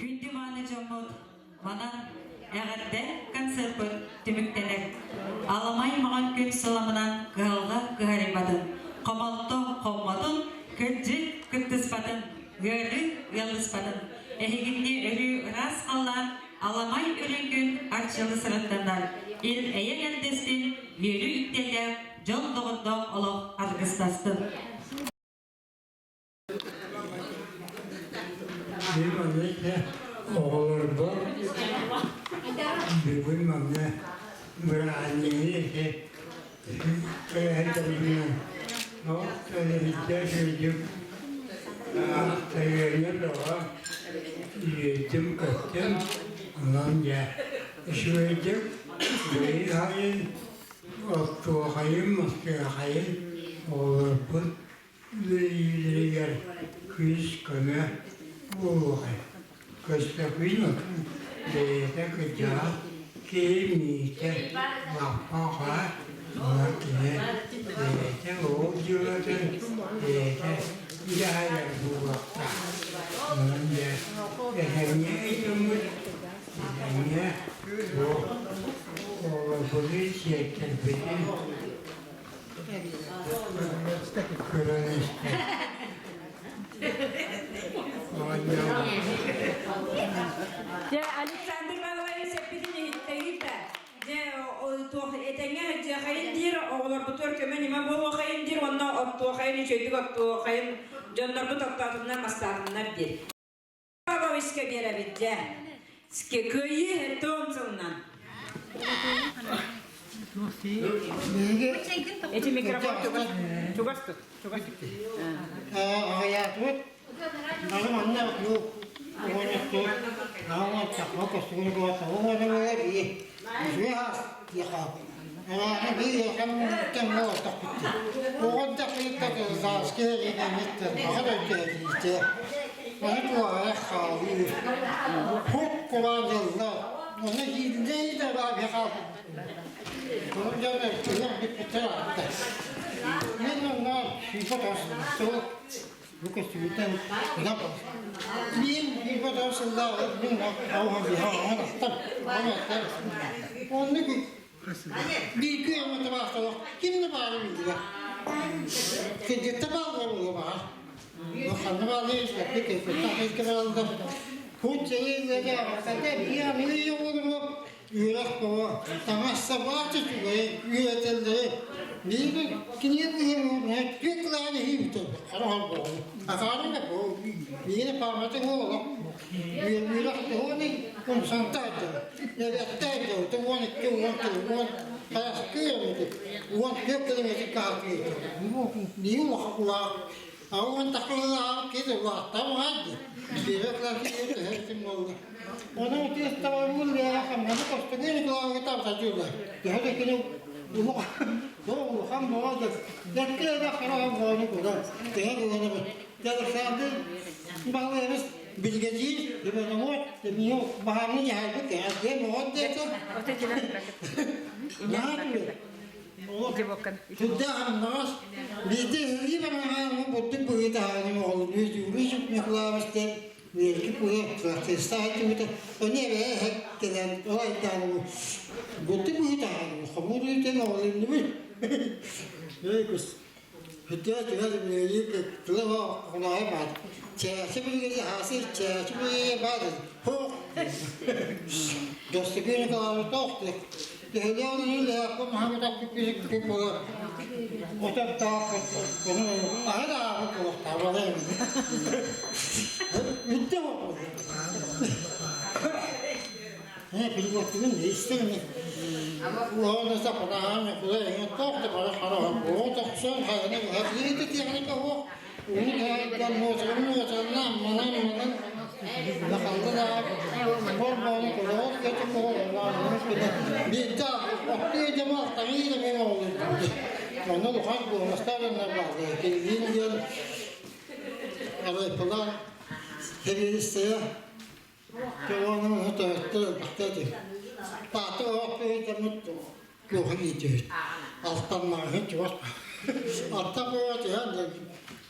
Күндү мааны дьоммут, манан эҕэрдэ концерпыт түмүктэнэр. Аламай маҕан күн сыламынан кыһалҕа кыһарыйбатын, хомолто хоммотун, кырдьык кыттыспатын, ыарыы ыаллыспатын. Эһигинни өрүү ыраас халлаан аламай үрүҥ күн арчылы сырыттаннар, ил эйэ кэлдэстин, үөрүү үктэллээх дьол доҕордоох олох аргыстастын. Мин манна оҕолорбор бүгүн манна бырааһынньыгы тэрээһиннэрбинэн тэрилтэ сылдьып тайыанньа бөҕө үөрдүм-көттүм. Онон дьэ үчүгэйдик бэйи хайын, оттуохайын, мастыахайын оҕолорбут Үлэлииллэригэр күүс-көмө буолуоҕай. Көстөкүүн бэйэтэ кырдьаҕас киһи миитэ лаппа ылар киһи бэйэтэ ол дьыалатын бэйэтэ дьаһайар буолуохтаах. Онон дьэ этэҥҥэ ыйыммыт, этэҥҥэ бу оҕолорбутун сиэттэрбитин Көрөн истэ. Дьэ, Александр Павлович эппитин иһиттэҕит да, дьэ, туох этэҥҥэ сылдьыахайын диир, оҕолорбутугар көмө-ньыма буолуохайын диир уонна оттуохайын, үчүгэйдик оттуохайын, дьоннорбут оттоотуннар, мастаатыннар диир. Павловичка биэрэбит дьэ. Кыайыы 70 сылынан. Эти микрофон чугас чугас тут, чугас тут. Аҕыйаатыбыт. Бары манна уонутту аҕа чахма көстүгүн куота уонугар и үчүгэй хаас диэхаа. Анааны биир кэмтэн буолтахпыт. Оҕон тахыйта сааскы эринэмиттэн аҕа дойду эриитэ. Ону туоҕайах хаалыы. Хук кулаан дьылла. Оны иилдей да баа хаалбыт. Оны дьон өттүгэр бүппүттэр аатта. Мен онно сүүпэ тос сыл бу көстүүтэн Мин сүүпэ тос сыллаах мин ауха биха оҥон аттам. Оннук Бииргэ өҥөтө баахталах ким да баара биллибэт. Кыргытта бааллар буолуо баҕар. Ханна бааллар испэппит, кыргытта бааллар. Путь үөрэх тоҕо таҥас сабаачы үчүгэй үөрэтэллэри биир кинигэ быһыылаах түөрт кылааһы иһиибитэ хара холбоҕу акаары да биир пааматы буолла үөрэх туһуни умсантаайда эбэттээйдэ 12 уон уон хараскыы 14 километр каартыы биир улахан Аҕа тахалаах киһи улааттаах аҕай дии. Биирэ буолла. Онон тиэстабарбын лиэҕэ хамнаны Костогой Николаевич табсатыылар. Төһө да кини улахан боҕо да дьэккэ да хараҕа боҕону көрөр. Төһө ылынабыт. Александр Балыарыс билгэдьиир, Иванов, Мио баһаарны дьаһайбыт кэһэрдиэн оҕот диэтэ. Наһаа Сүрдээх аһымнаҕас, биирдэ иһиллии бараҕаҥҥа бурдук быһыыта аһаанньым оҕолонуу Юрий Михайловичтан үөркү пуйа тракториста сылдьыбыта. Ону эбээ эһэт кэлэн ол айдаанымы бурдук быһыыта аһаанньым хомуур ыытан оҕолоннубут. Өй кус. Сүрдээх түгэл үлэлиир тыла оҕолооһо баар. Чээчи билигин хаасы чээчи билигин баар. Хоох. Доступин Николаевич тоох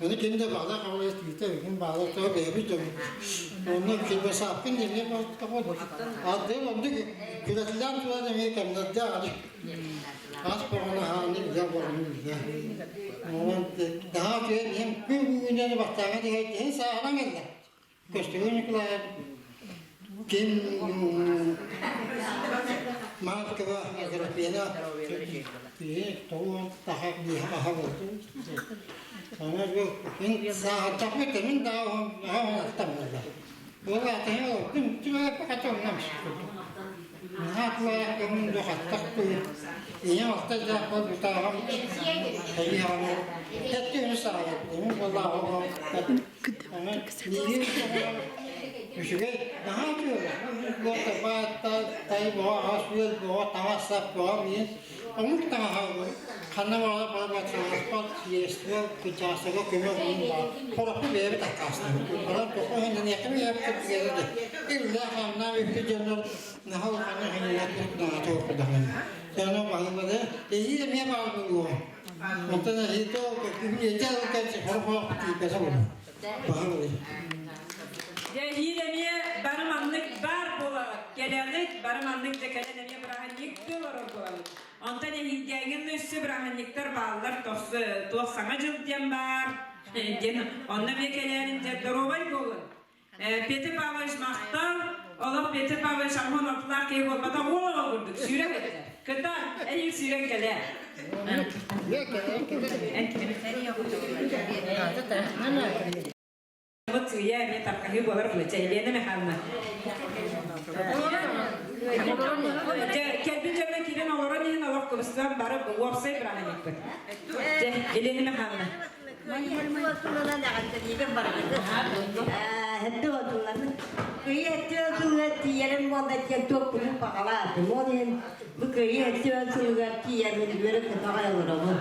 Оны ким да баҕда хабылайа түүтэ бүгүн баҕда тоҕо бэйэбит дьоммут. Онно килбэсааппын диэн Ардыын оннук күлэтилээн туран эмиэ кэмнэрдээх аны ас боҕону аһааны үлэ боҕону үлэ. Онон наһаа үчүгэй иһин күн бүгүнэн бастааҥҥа диһэй иһин сааһынан кэллэ. Көстөкүүн Николаев ким Маркова Аграфена тоҕуон таха биэһэ аха буолду. Аны бу мин сааһырдахпыт мин да аҕа аттам буолла. Ол аатыһын олордум түбэһэ хата оннам курдук. Наһаа тулаайах көҥүл дохаттах кыыс. Ийэм алта дьаах буолбутааҕым эйиэҕэ тэттэ үһүс сааһыгар мин буоллааҕы Үчүгэй, наһаа үчүгэй. Тай боҕо, ас-үөл боҕо, таҥас-сап боҕо миин омук таҥаһа ханна баҕарар барбат саҥаспат, сиэстибэ, кычаасыга көмө уһун баар. Хорохпу бэйэбит аккаастабыт. Баран тоҕо иһинниэххэ бэйэбит кырдьыгара да. Иллээх ааннаах үппүт дьоннор наһаа улаханнык иһинниэхпит наһаа туохпутахын. Дьоно баһыллары, эһиил эмиэ баар буолуо. Онтон эһиил күнү хорох-хорох тиийбэтэ буолуо. Баһыллары. Дьэ, эһиил эмиэ бары маннык баар буолаҕыт, кэлэҕит, бары маннык дьэ кэлэн эмиэ бырааһынньыктыы олорор буолабыт. Онтон эһиилгээҥҥин өссө бырааһынньыктар бааллар, тохсу туох саҥа дьыл диэн баар, диэн онно эмиэ кэлээрин дьэ доруобай буолун. Петр Павлович махтал, олох Петр Павлович аммон ортолоох киһи буолбатах уол оҕо курдук сүүрэн кэллэ. Кыта эһиил сүүрэн кэлэ. Вот сыыйа эмиэ таркаһыы буолар буолча Елена Михайловна. Дьэ, кэлбит дьоно киирэн олорон иһин олох кыбыстан бары уопсай бырааһынньыкпыт. Дьэ, Елена Михайловна. Тиийэрим буолла диэн туохпунун баҕалаатым. Ол иһин бу кыайыы өттүгэр сылыгар тиийэммин үөрэ көтөҕө олоробун.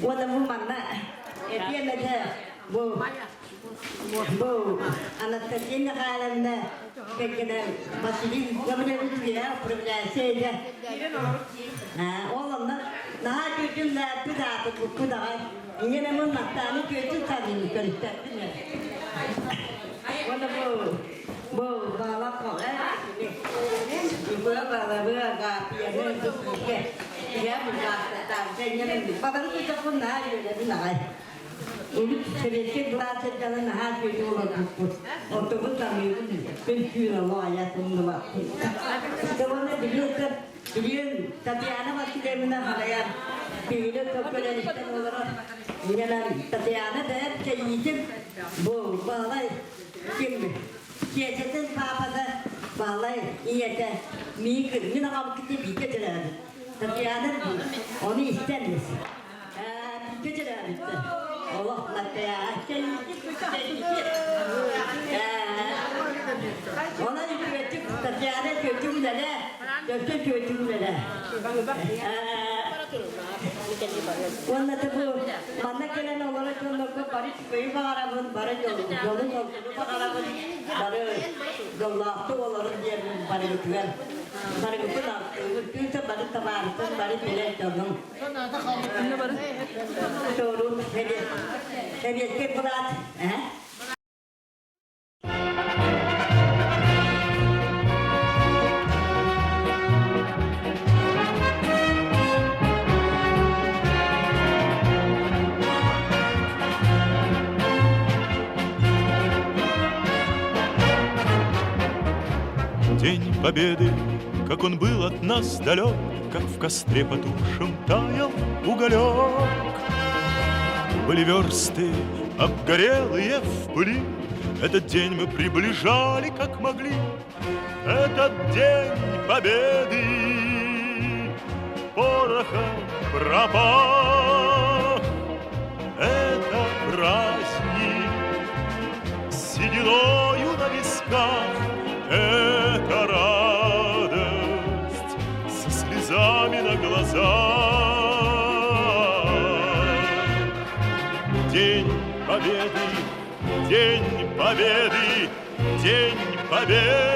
Уонна бу манна этиэм этэ бу Бу Анастасия Михайловна кэргэнэ Василий Гаврилович үөһэ управляющай этэ. Ол онно наһаа күөтүн лээппит аатырбыппыт аҕай. Инньэ мун маттааны күөтүн саныыбын көрүстэрбин. Уонна бу бу баалах бу баалабыа гааппыйаны туппуке. Я бу гааппытаан инньэ бабары кутаппын наһаа үөрэбин аҕай. Урут сэбиэскэй былаас сылдьан наһаа үчүгэй олорбуппут. Онтубут таҥыыбын күн түүн олох айа тумнубаппын. Уонна билиэн билиэн Татьяна Васильевна халайар биһиги көккөлөн истэн олорор. Инньэнэн Татьяна бэйэм кэйиитин бу Баһылай ким Киэсэтин паапата Баһылай ийэтэ миигин мин аҕам кытта бииргэ төрөөбүт. Татьяна ону истэн Олох Онон үтүөтүк Татьяна үтүөтүк үлэлээ, өссө үтүөтүк үлэлээ. Уонна бу манна кэлэн олорор дьоннорго бары үчүгэйи баҕарабын, бары дьолу дьолу баҕарабын, бары дьоллоохтук олорун диэммин барыгытыгар барыгытын алтыыбын, түүтэ бары табаарытын бары билэр дьонум. Сэбиэскэй былаат День Победы, как он был от нас далек, Как в костре потухшем таял уголек. Были версты, обгорелые в пыли, Этот день мы приближали, как могли. Этот день Победы порохом пропах. Это праздник с сединою на висках, Это радость со слезами на глазах. День Победы, День Победы, День Победы!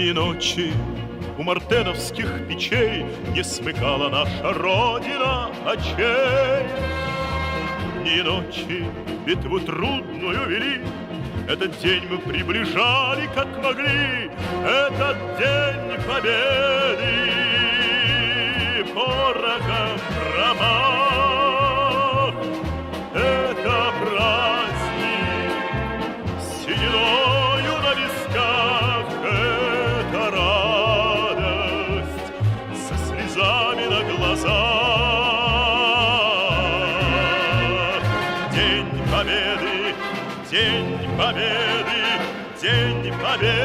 Дни и ночи у мартеновских печей Не смыкала наша Родина очей. Дни и ночи битву трудную вели, Этот день мы приближали, как могли, Этот день победы порохом пропах. Это праздник с сединою на висках, Это радость со слезами на глазах. День Победы, День Победы, День Победы!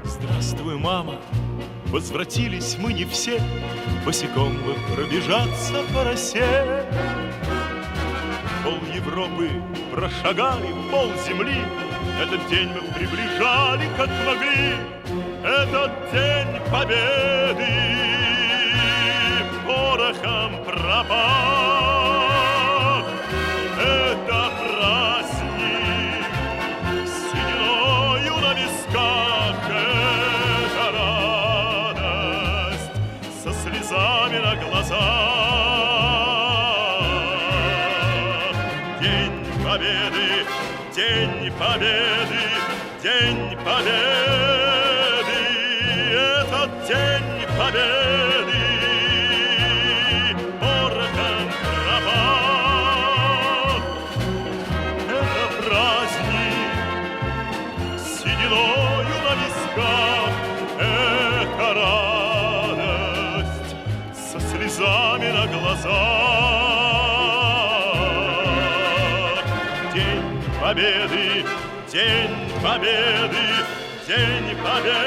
Здравствуй, мама! Возвратились мы не все, Босиком бы пробежаться по росе. Пол Европы прошагали, пол земли, Этот день мы приближали, как могли, Этот день победы порохом пропах. Это праздник с сединою на висках, Это радость со слезами на глазах. День Победы, День Победы, День Победы, этот День Победы порохом пропах. Это праздник с сединою на висках, это радость со слезами на глазах. День Победы, День Победы, День Победы!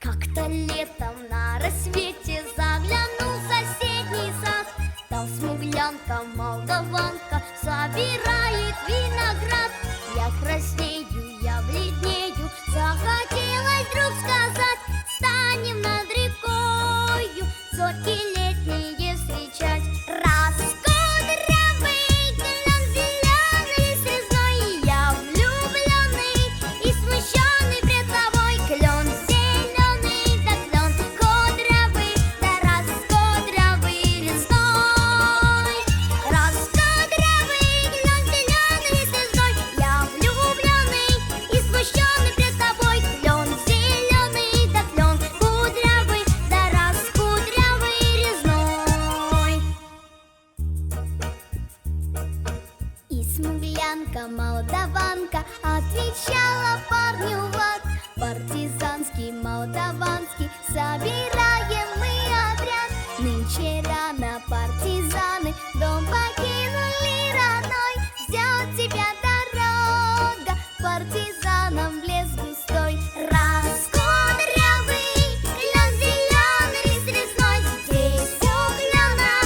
Как-то летом на рассвете заглянул в соседний сад. Там смуглянка, молдаванка собирает виноград. Я краснею, я бледнею, захотелось вдруг сказать: Станем над рекою, зорьки летние встречать. Раз кудрявый, клен зеленый срезной, я влюбленный и смущенный пред тобой. Клен зеленый, да клен кудрявый, да раз кудрявый лесной. Раз кудрявый, клен зеленый срезной, я влюбленный и смущенный пред тобой. Клен зеленый, да клен кудрявый, да раз кудрявый резной. И смуглянка, молдаванка отвечала парню в лад. Партизанский, молдаванский, собираем мы отряд. Нынче рано партизаны дом покинули родной. Ждет тебя дорога, партизанам в лес густой. Раз кудрявый, клен зеленый срезной, здесь у клена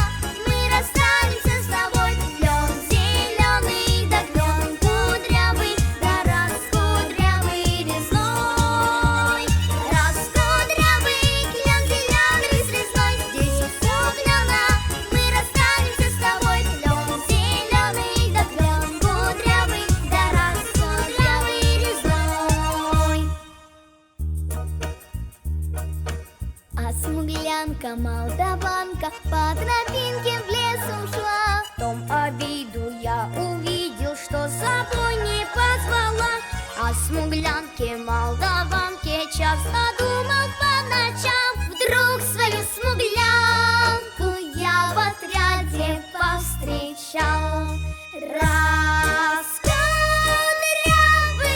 мы расстанемся с тобой. Клен зеленый, да клен кудрявый, да раз кудрявый резной. Раз кудрявый, клен зеленый срезной, здесь у клена мы расстанемся с тобой. Клен зеленый, да клен кудрявый, да раз кудрявый резной. А смуглянка, молдаванка по тропинке в лес ушла. В том обиду я увидел, что с собой не позвала. О смуглянке, молдаванке часто думал по ночам. Вдруг свою смуглянку я в отряде повстречал. Раз кудрявый,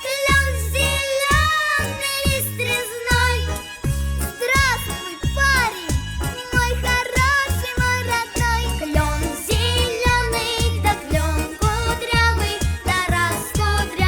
клен зеленый лист резной. Здравствуй, парень, мой хороший, мой родной. Клен зеленый, да клен кудрявый, да раз кудрявый.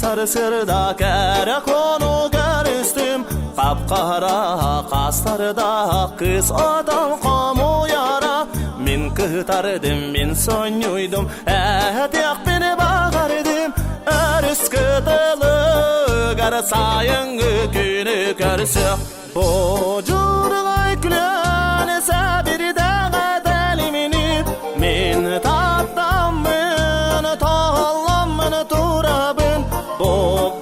Сарсырда кэрэ кону көрүстүм, Хап-хара хастардаах кыыс отон хомуйара. Мин кытардым, мин сонньуйдум, этиэхпин баҕардым, Өрүс кытылыгар сайыҥҥы күнү көрсөх. Божургай күлэн сабирдэҕэ тэлимини, Мин таптаммын, тоһолломмун турабын,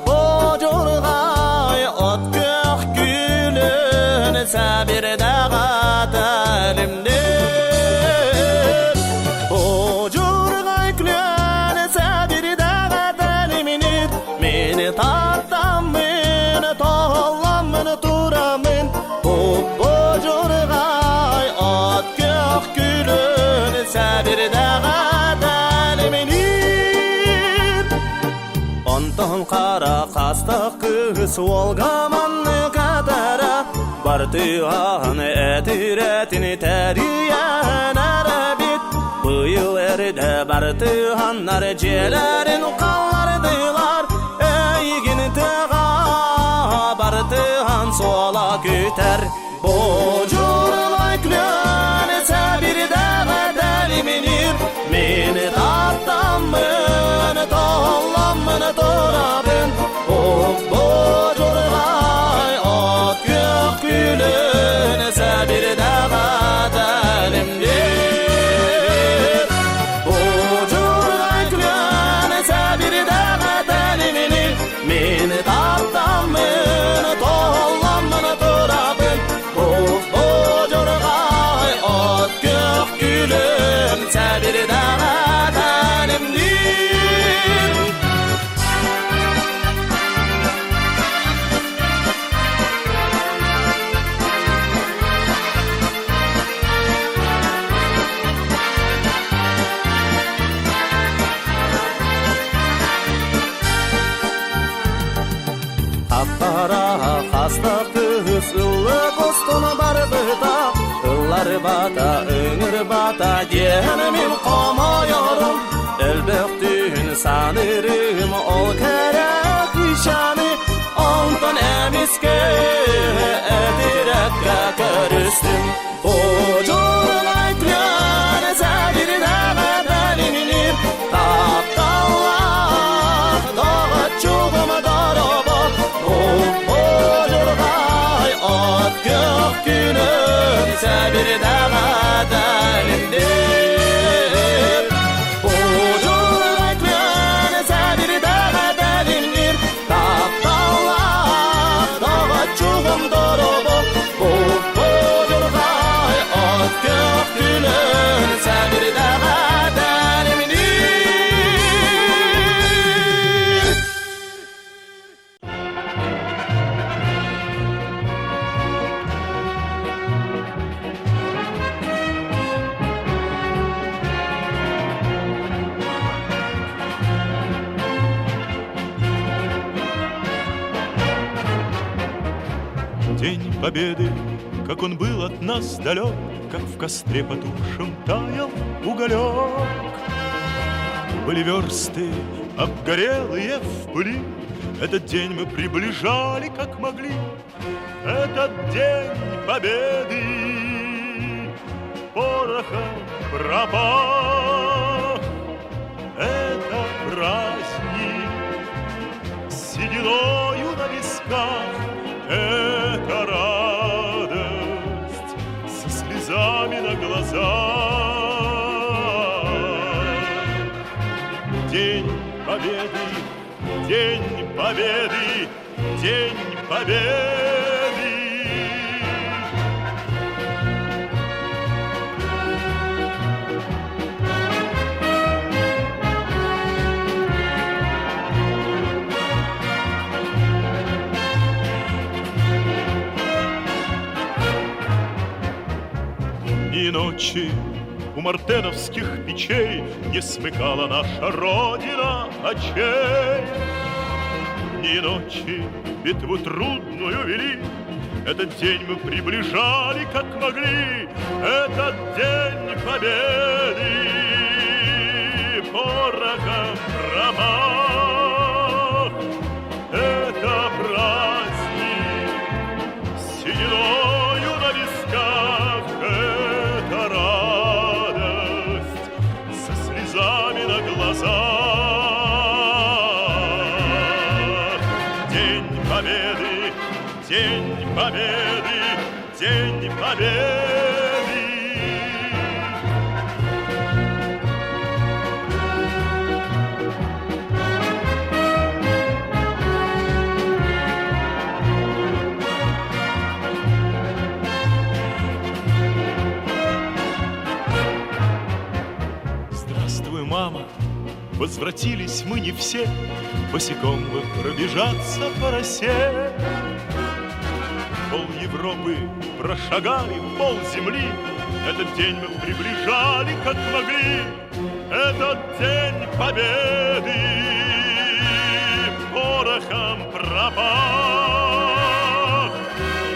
Божургай от күөх күлүн сабирдэҕэ тэлимни. Божургай күлэн сабирдэҕэ тэлимини, Мин таптаммын, тоһолломмун турамын, Божургай от күөх күлүн сабирдэҕэ тэлимни. Онтон хара хастах кыыс уолга маннык атара, Бартыһаан этирэтин тэрийэн эрэбит. Быйыл эрдэ бартыһаннар дьиэлэрин халлардылар, Эйигин тыаҕа бартыһан суола күтэр. Божурлай күлэн сабирдэҕэ тэлиминир, Мин таттаммын, толламмын турабын, Божургай от күөх күлүн сабирдэҕэ тэлимнир. Божургай күлэн сабирдэҕэ тэлиминир, Мин таптаммын, толламмын турабын, Божургай от күөх күлүн сабирдэҕэ тэлимнир. Хаппара хаста кыыс ыллык устун барбыта, Ыллар бата, ыҥыр бата диэн мин хомойорум. Элбэх түүн саныырым ол кэрэ кыысчааны, Онтон эмискэ этирэккэ көрүстүм. Божургай күлэн сабирдэҕэ тэлимнир, Тапталлаах доҕоччугум дорообо, Божургай от күөх күнүн сабирдэҕэ тэлимнир. Божургай күлэн сабирдэҕэ тэлимнир, Тапталлаах доҕоччугум дорообо, Божургай от күөх күнүн сабирдэҕэ тэлимнир. День Победы, как он был от нас далек, Как в костре потухшем таял уголек. Были версты, обгорелые в пыли, Этот день мы приближали, как могли. Этот день Победы порохом пропах. Это праздник с сединою на висках, Это радость со слезами на глазах. День Победы, День Победы, День Победы! Дни и ночи у мартеновских печей Не смыкала наша Родина очей. Дни и ночи битву трудную вели, Этот день мы приближали, как могли, Этот день победы порохом пропах. День Победы, День Победы! Здравствуй, мама! Возвратились мы не все, Босиком бы пробежаться по росе. Пол Европы прошагали, пол земли, Этот день мы приближали, как могли. Этот день победы порохом пропах.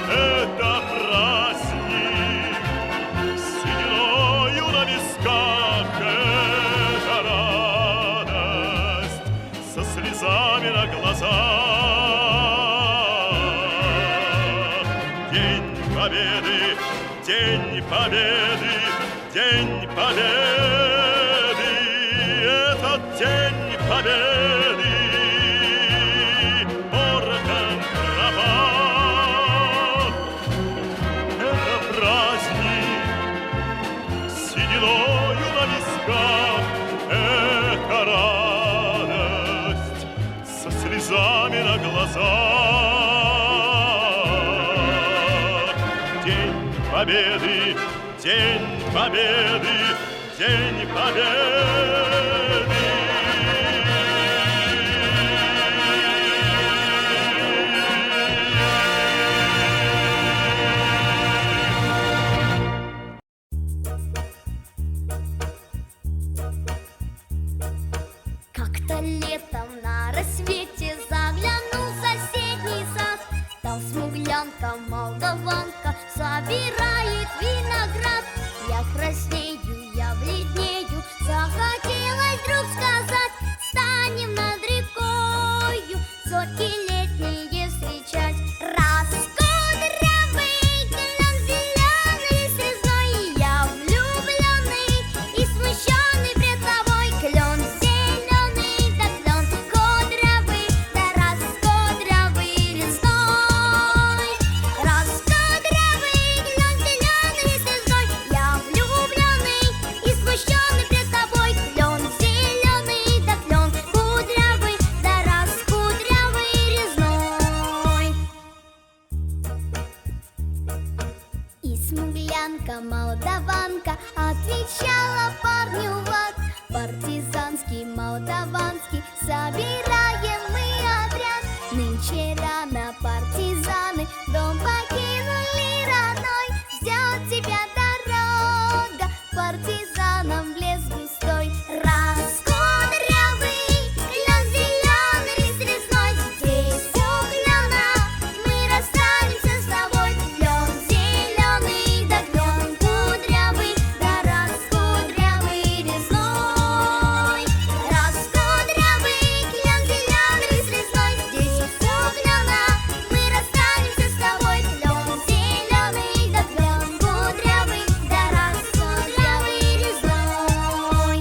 Это праздник с сединою на висках, это радость со слезами на глазах. День Победы, День Победы, День Победы, этот День Победы порохом пропах. Это праздник с сединою на висках, это радость со слезами на глазах. День Победы, День Победы, День Победы! Как-то летом на рассвете заглянул в соседний сад. Там смуглянка, молдаванка собирает виноград. Я краснею, я бледнею, захотелось вдруг сказать: станем над рекою, зорьки летние встречать. Раз кудрявый, клен зеленый срезной, я влюбленный и смущенный пред тобой. Клен зеленый, да клен кудрявый, да раз кудрявый лесной. Раз кудрявый, клен зеленый срезной, я влюбленный и смущенный пред тобой. Клен зеленый, да клен кудрявый, да раз кудрявый резной. И смуглянка, молдаванка отвечала парню Влад: партизанский, молдаванский, собираем мы отряд. Нынче рано партизаны дом покинули родной. Ждет тебя дорога партизанам в лес густой. Раз кудрявый, клен зеленый срезной, здесь у клена мы расстанемся с тобой. Клен зеленый, да клен кудрявый, да раз кудрявый резной. Раз кудрявый, клен зеленый срезной, здесь у клена мы расстанемся с тобой. Клен зеленый, да клен кудрявый, да раз кудрявый резной.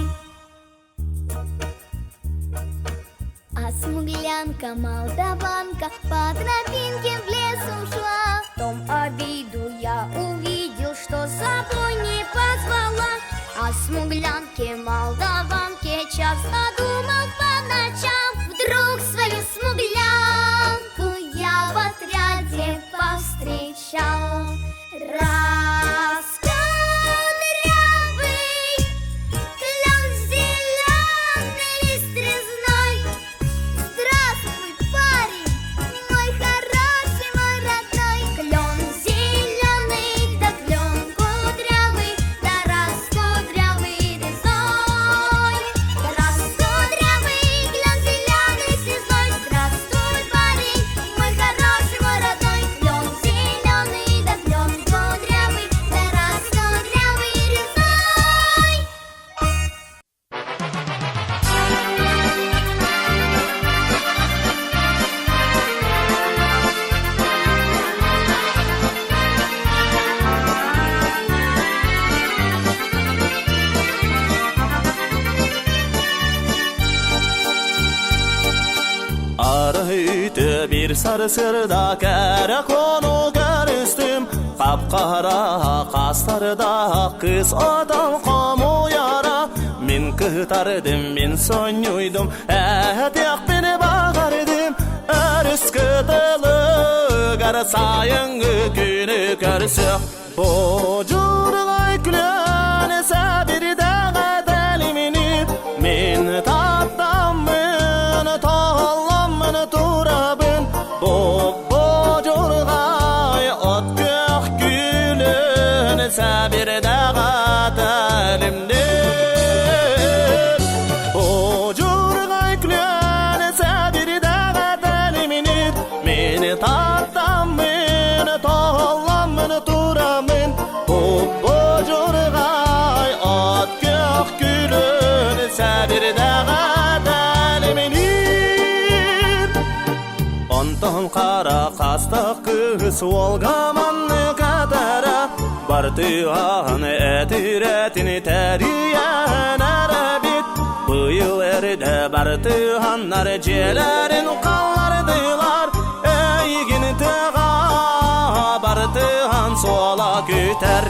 А смуглянка, молдаванка по тропинке в лес ушла. В том обиду я увидел, что с собой не позвала. О смуглянке, молдаванке часто думал по ночам. Вдруг свою смуглянку я в отряде повстречал. Раз кудрявый, клен зеленый лист резной. Здравствуй, парень, мой хороший, мой родной. Клен зеленый, да клен кудрявый, да раз кудрявый резной. Раз кудрявый, Сарсырда кэрэ кону көрүстүм Хап-хара хастардаах кыыс отон хомуйара Мин кытардым, мин сонньуйдум, этиэхпин баҕардым Өрүс кытылыгар сайыҥҥы күнү көрсөх Божургай күлэн сабирдэҕэ тэлимини Мин таптаммын, тоһолломмун турабын Бу божургай от күөх күлүн сабирдэҕэ тэлимни Божургай күлэн сабирдэҕэ тэлимини Мин таптаммын, тоһолломмун турамын Божургай от күөх күлүн сабирдэҕэ тэлимни Онтон хара хастах кыыс уолга маннык атара Бартыһаан этирэтин тэрийэн эрэбит Быйыл эрдэ бартыһаннар дьиэлэрин халлардылар Эйигин тыаҕа бартыһан суола күтэр.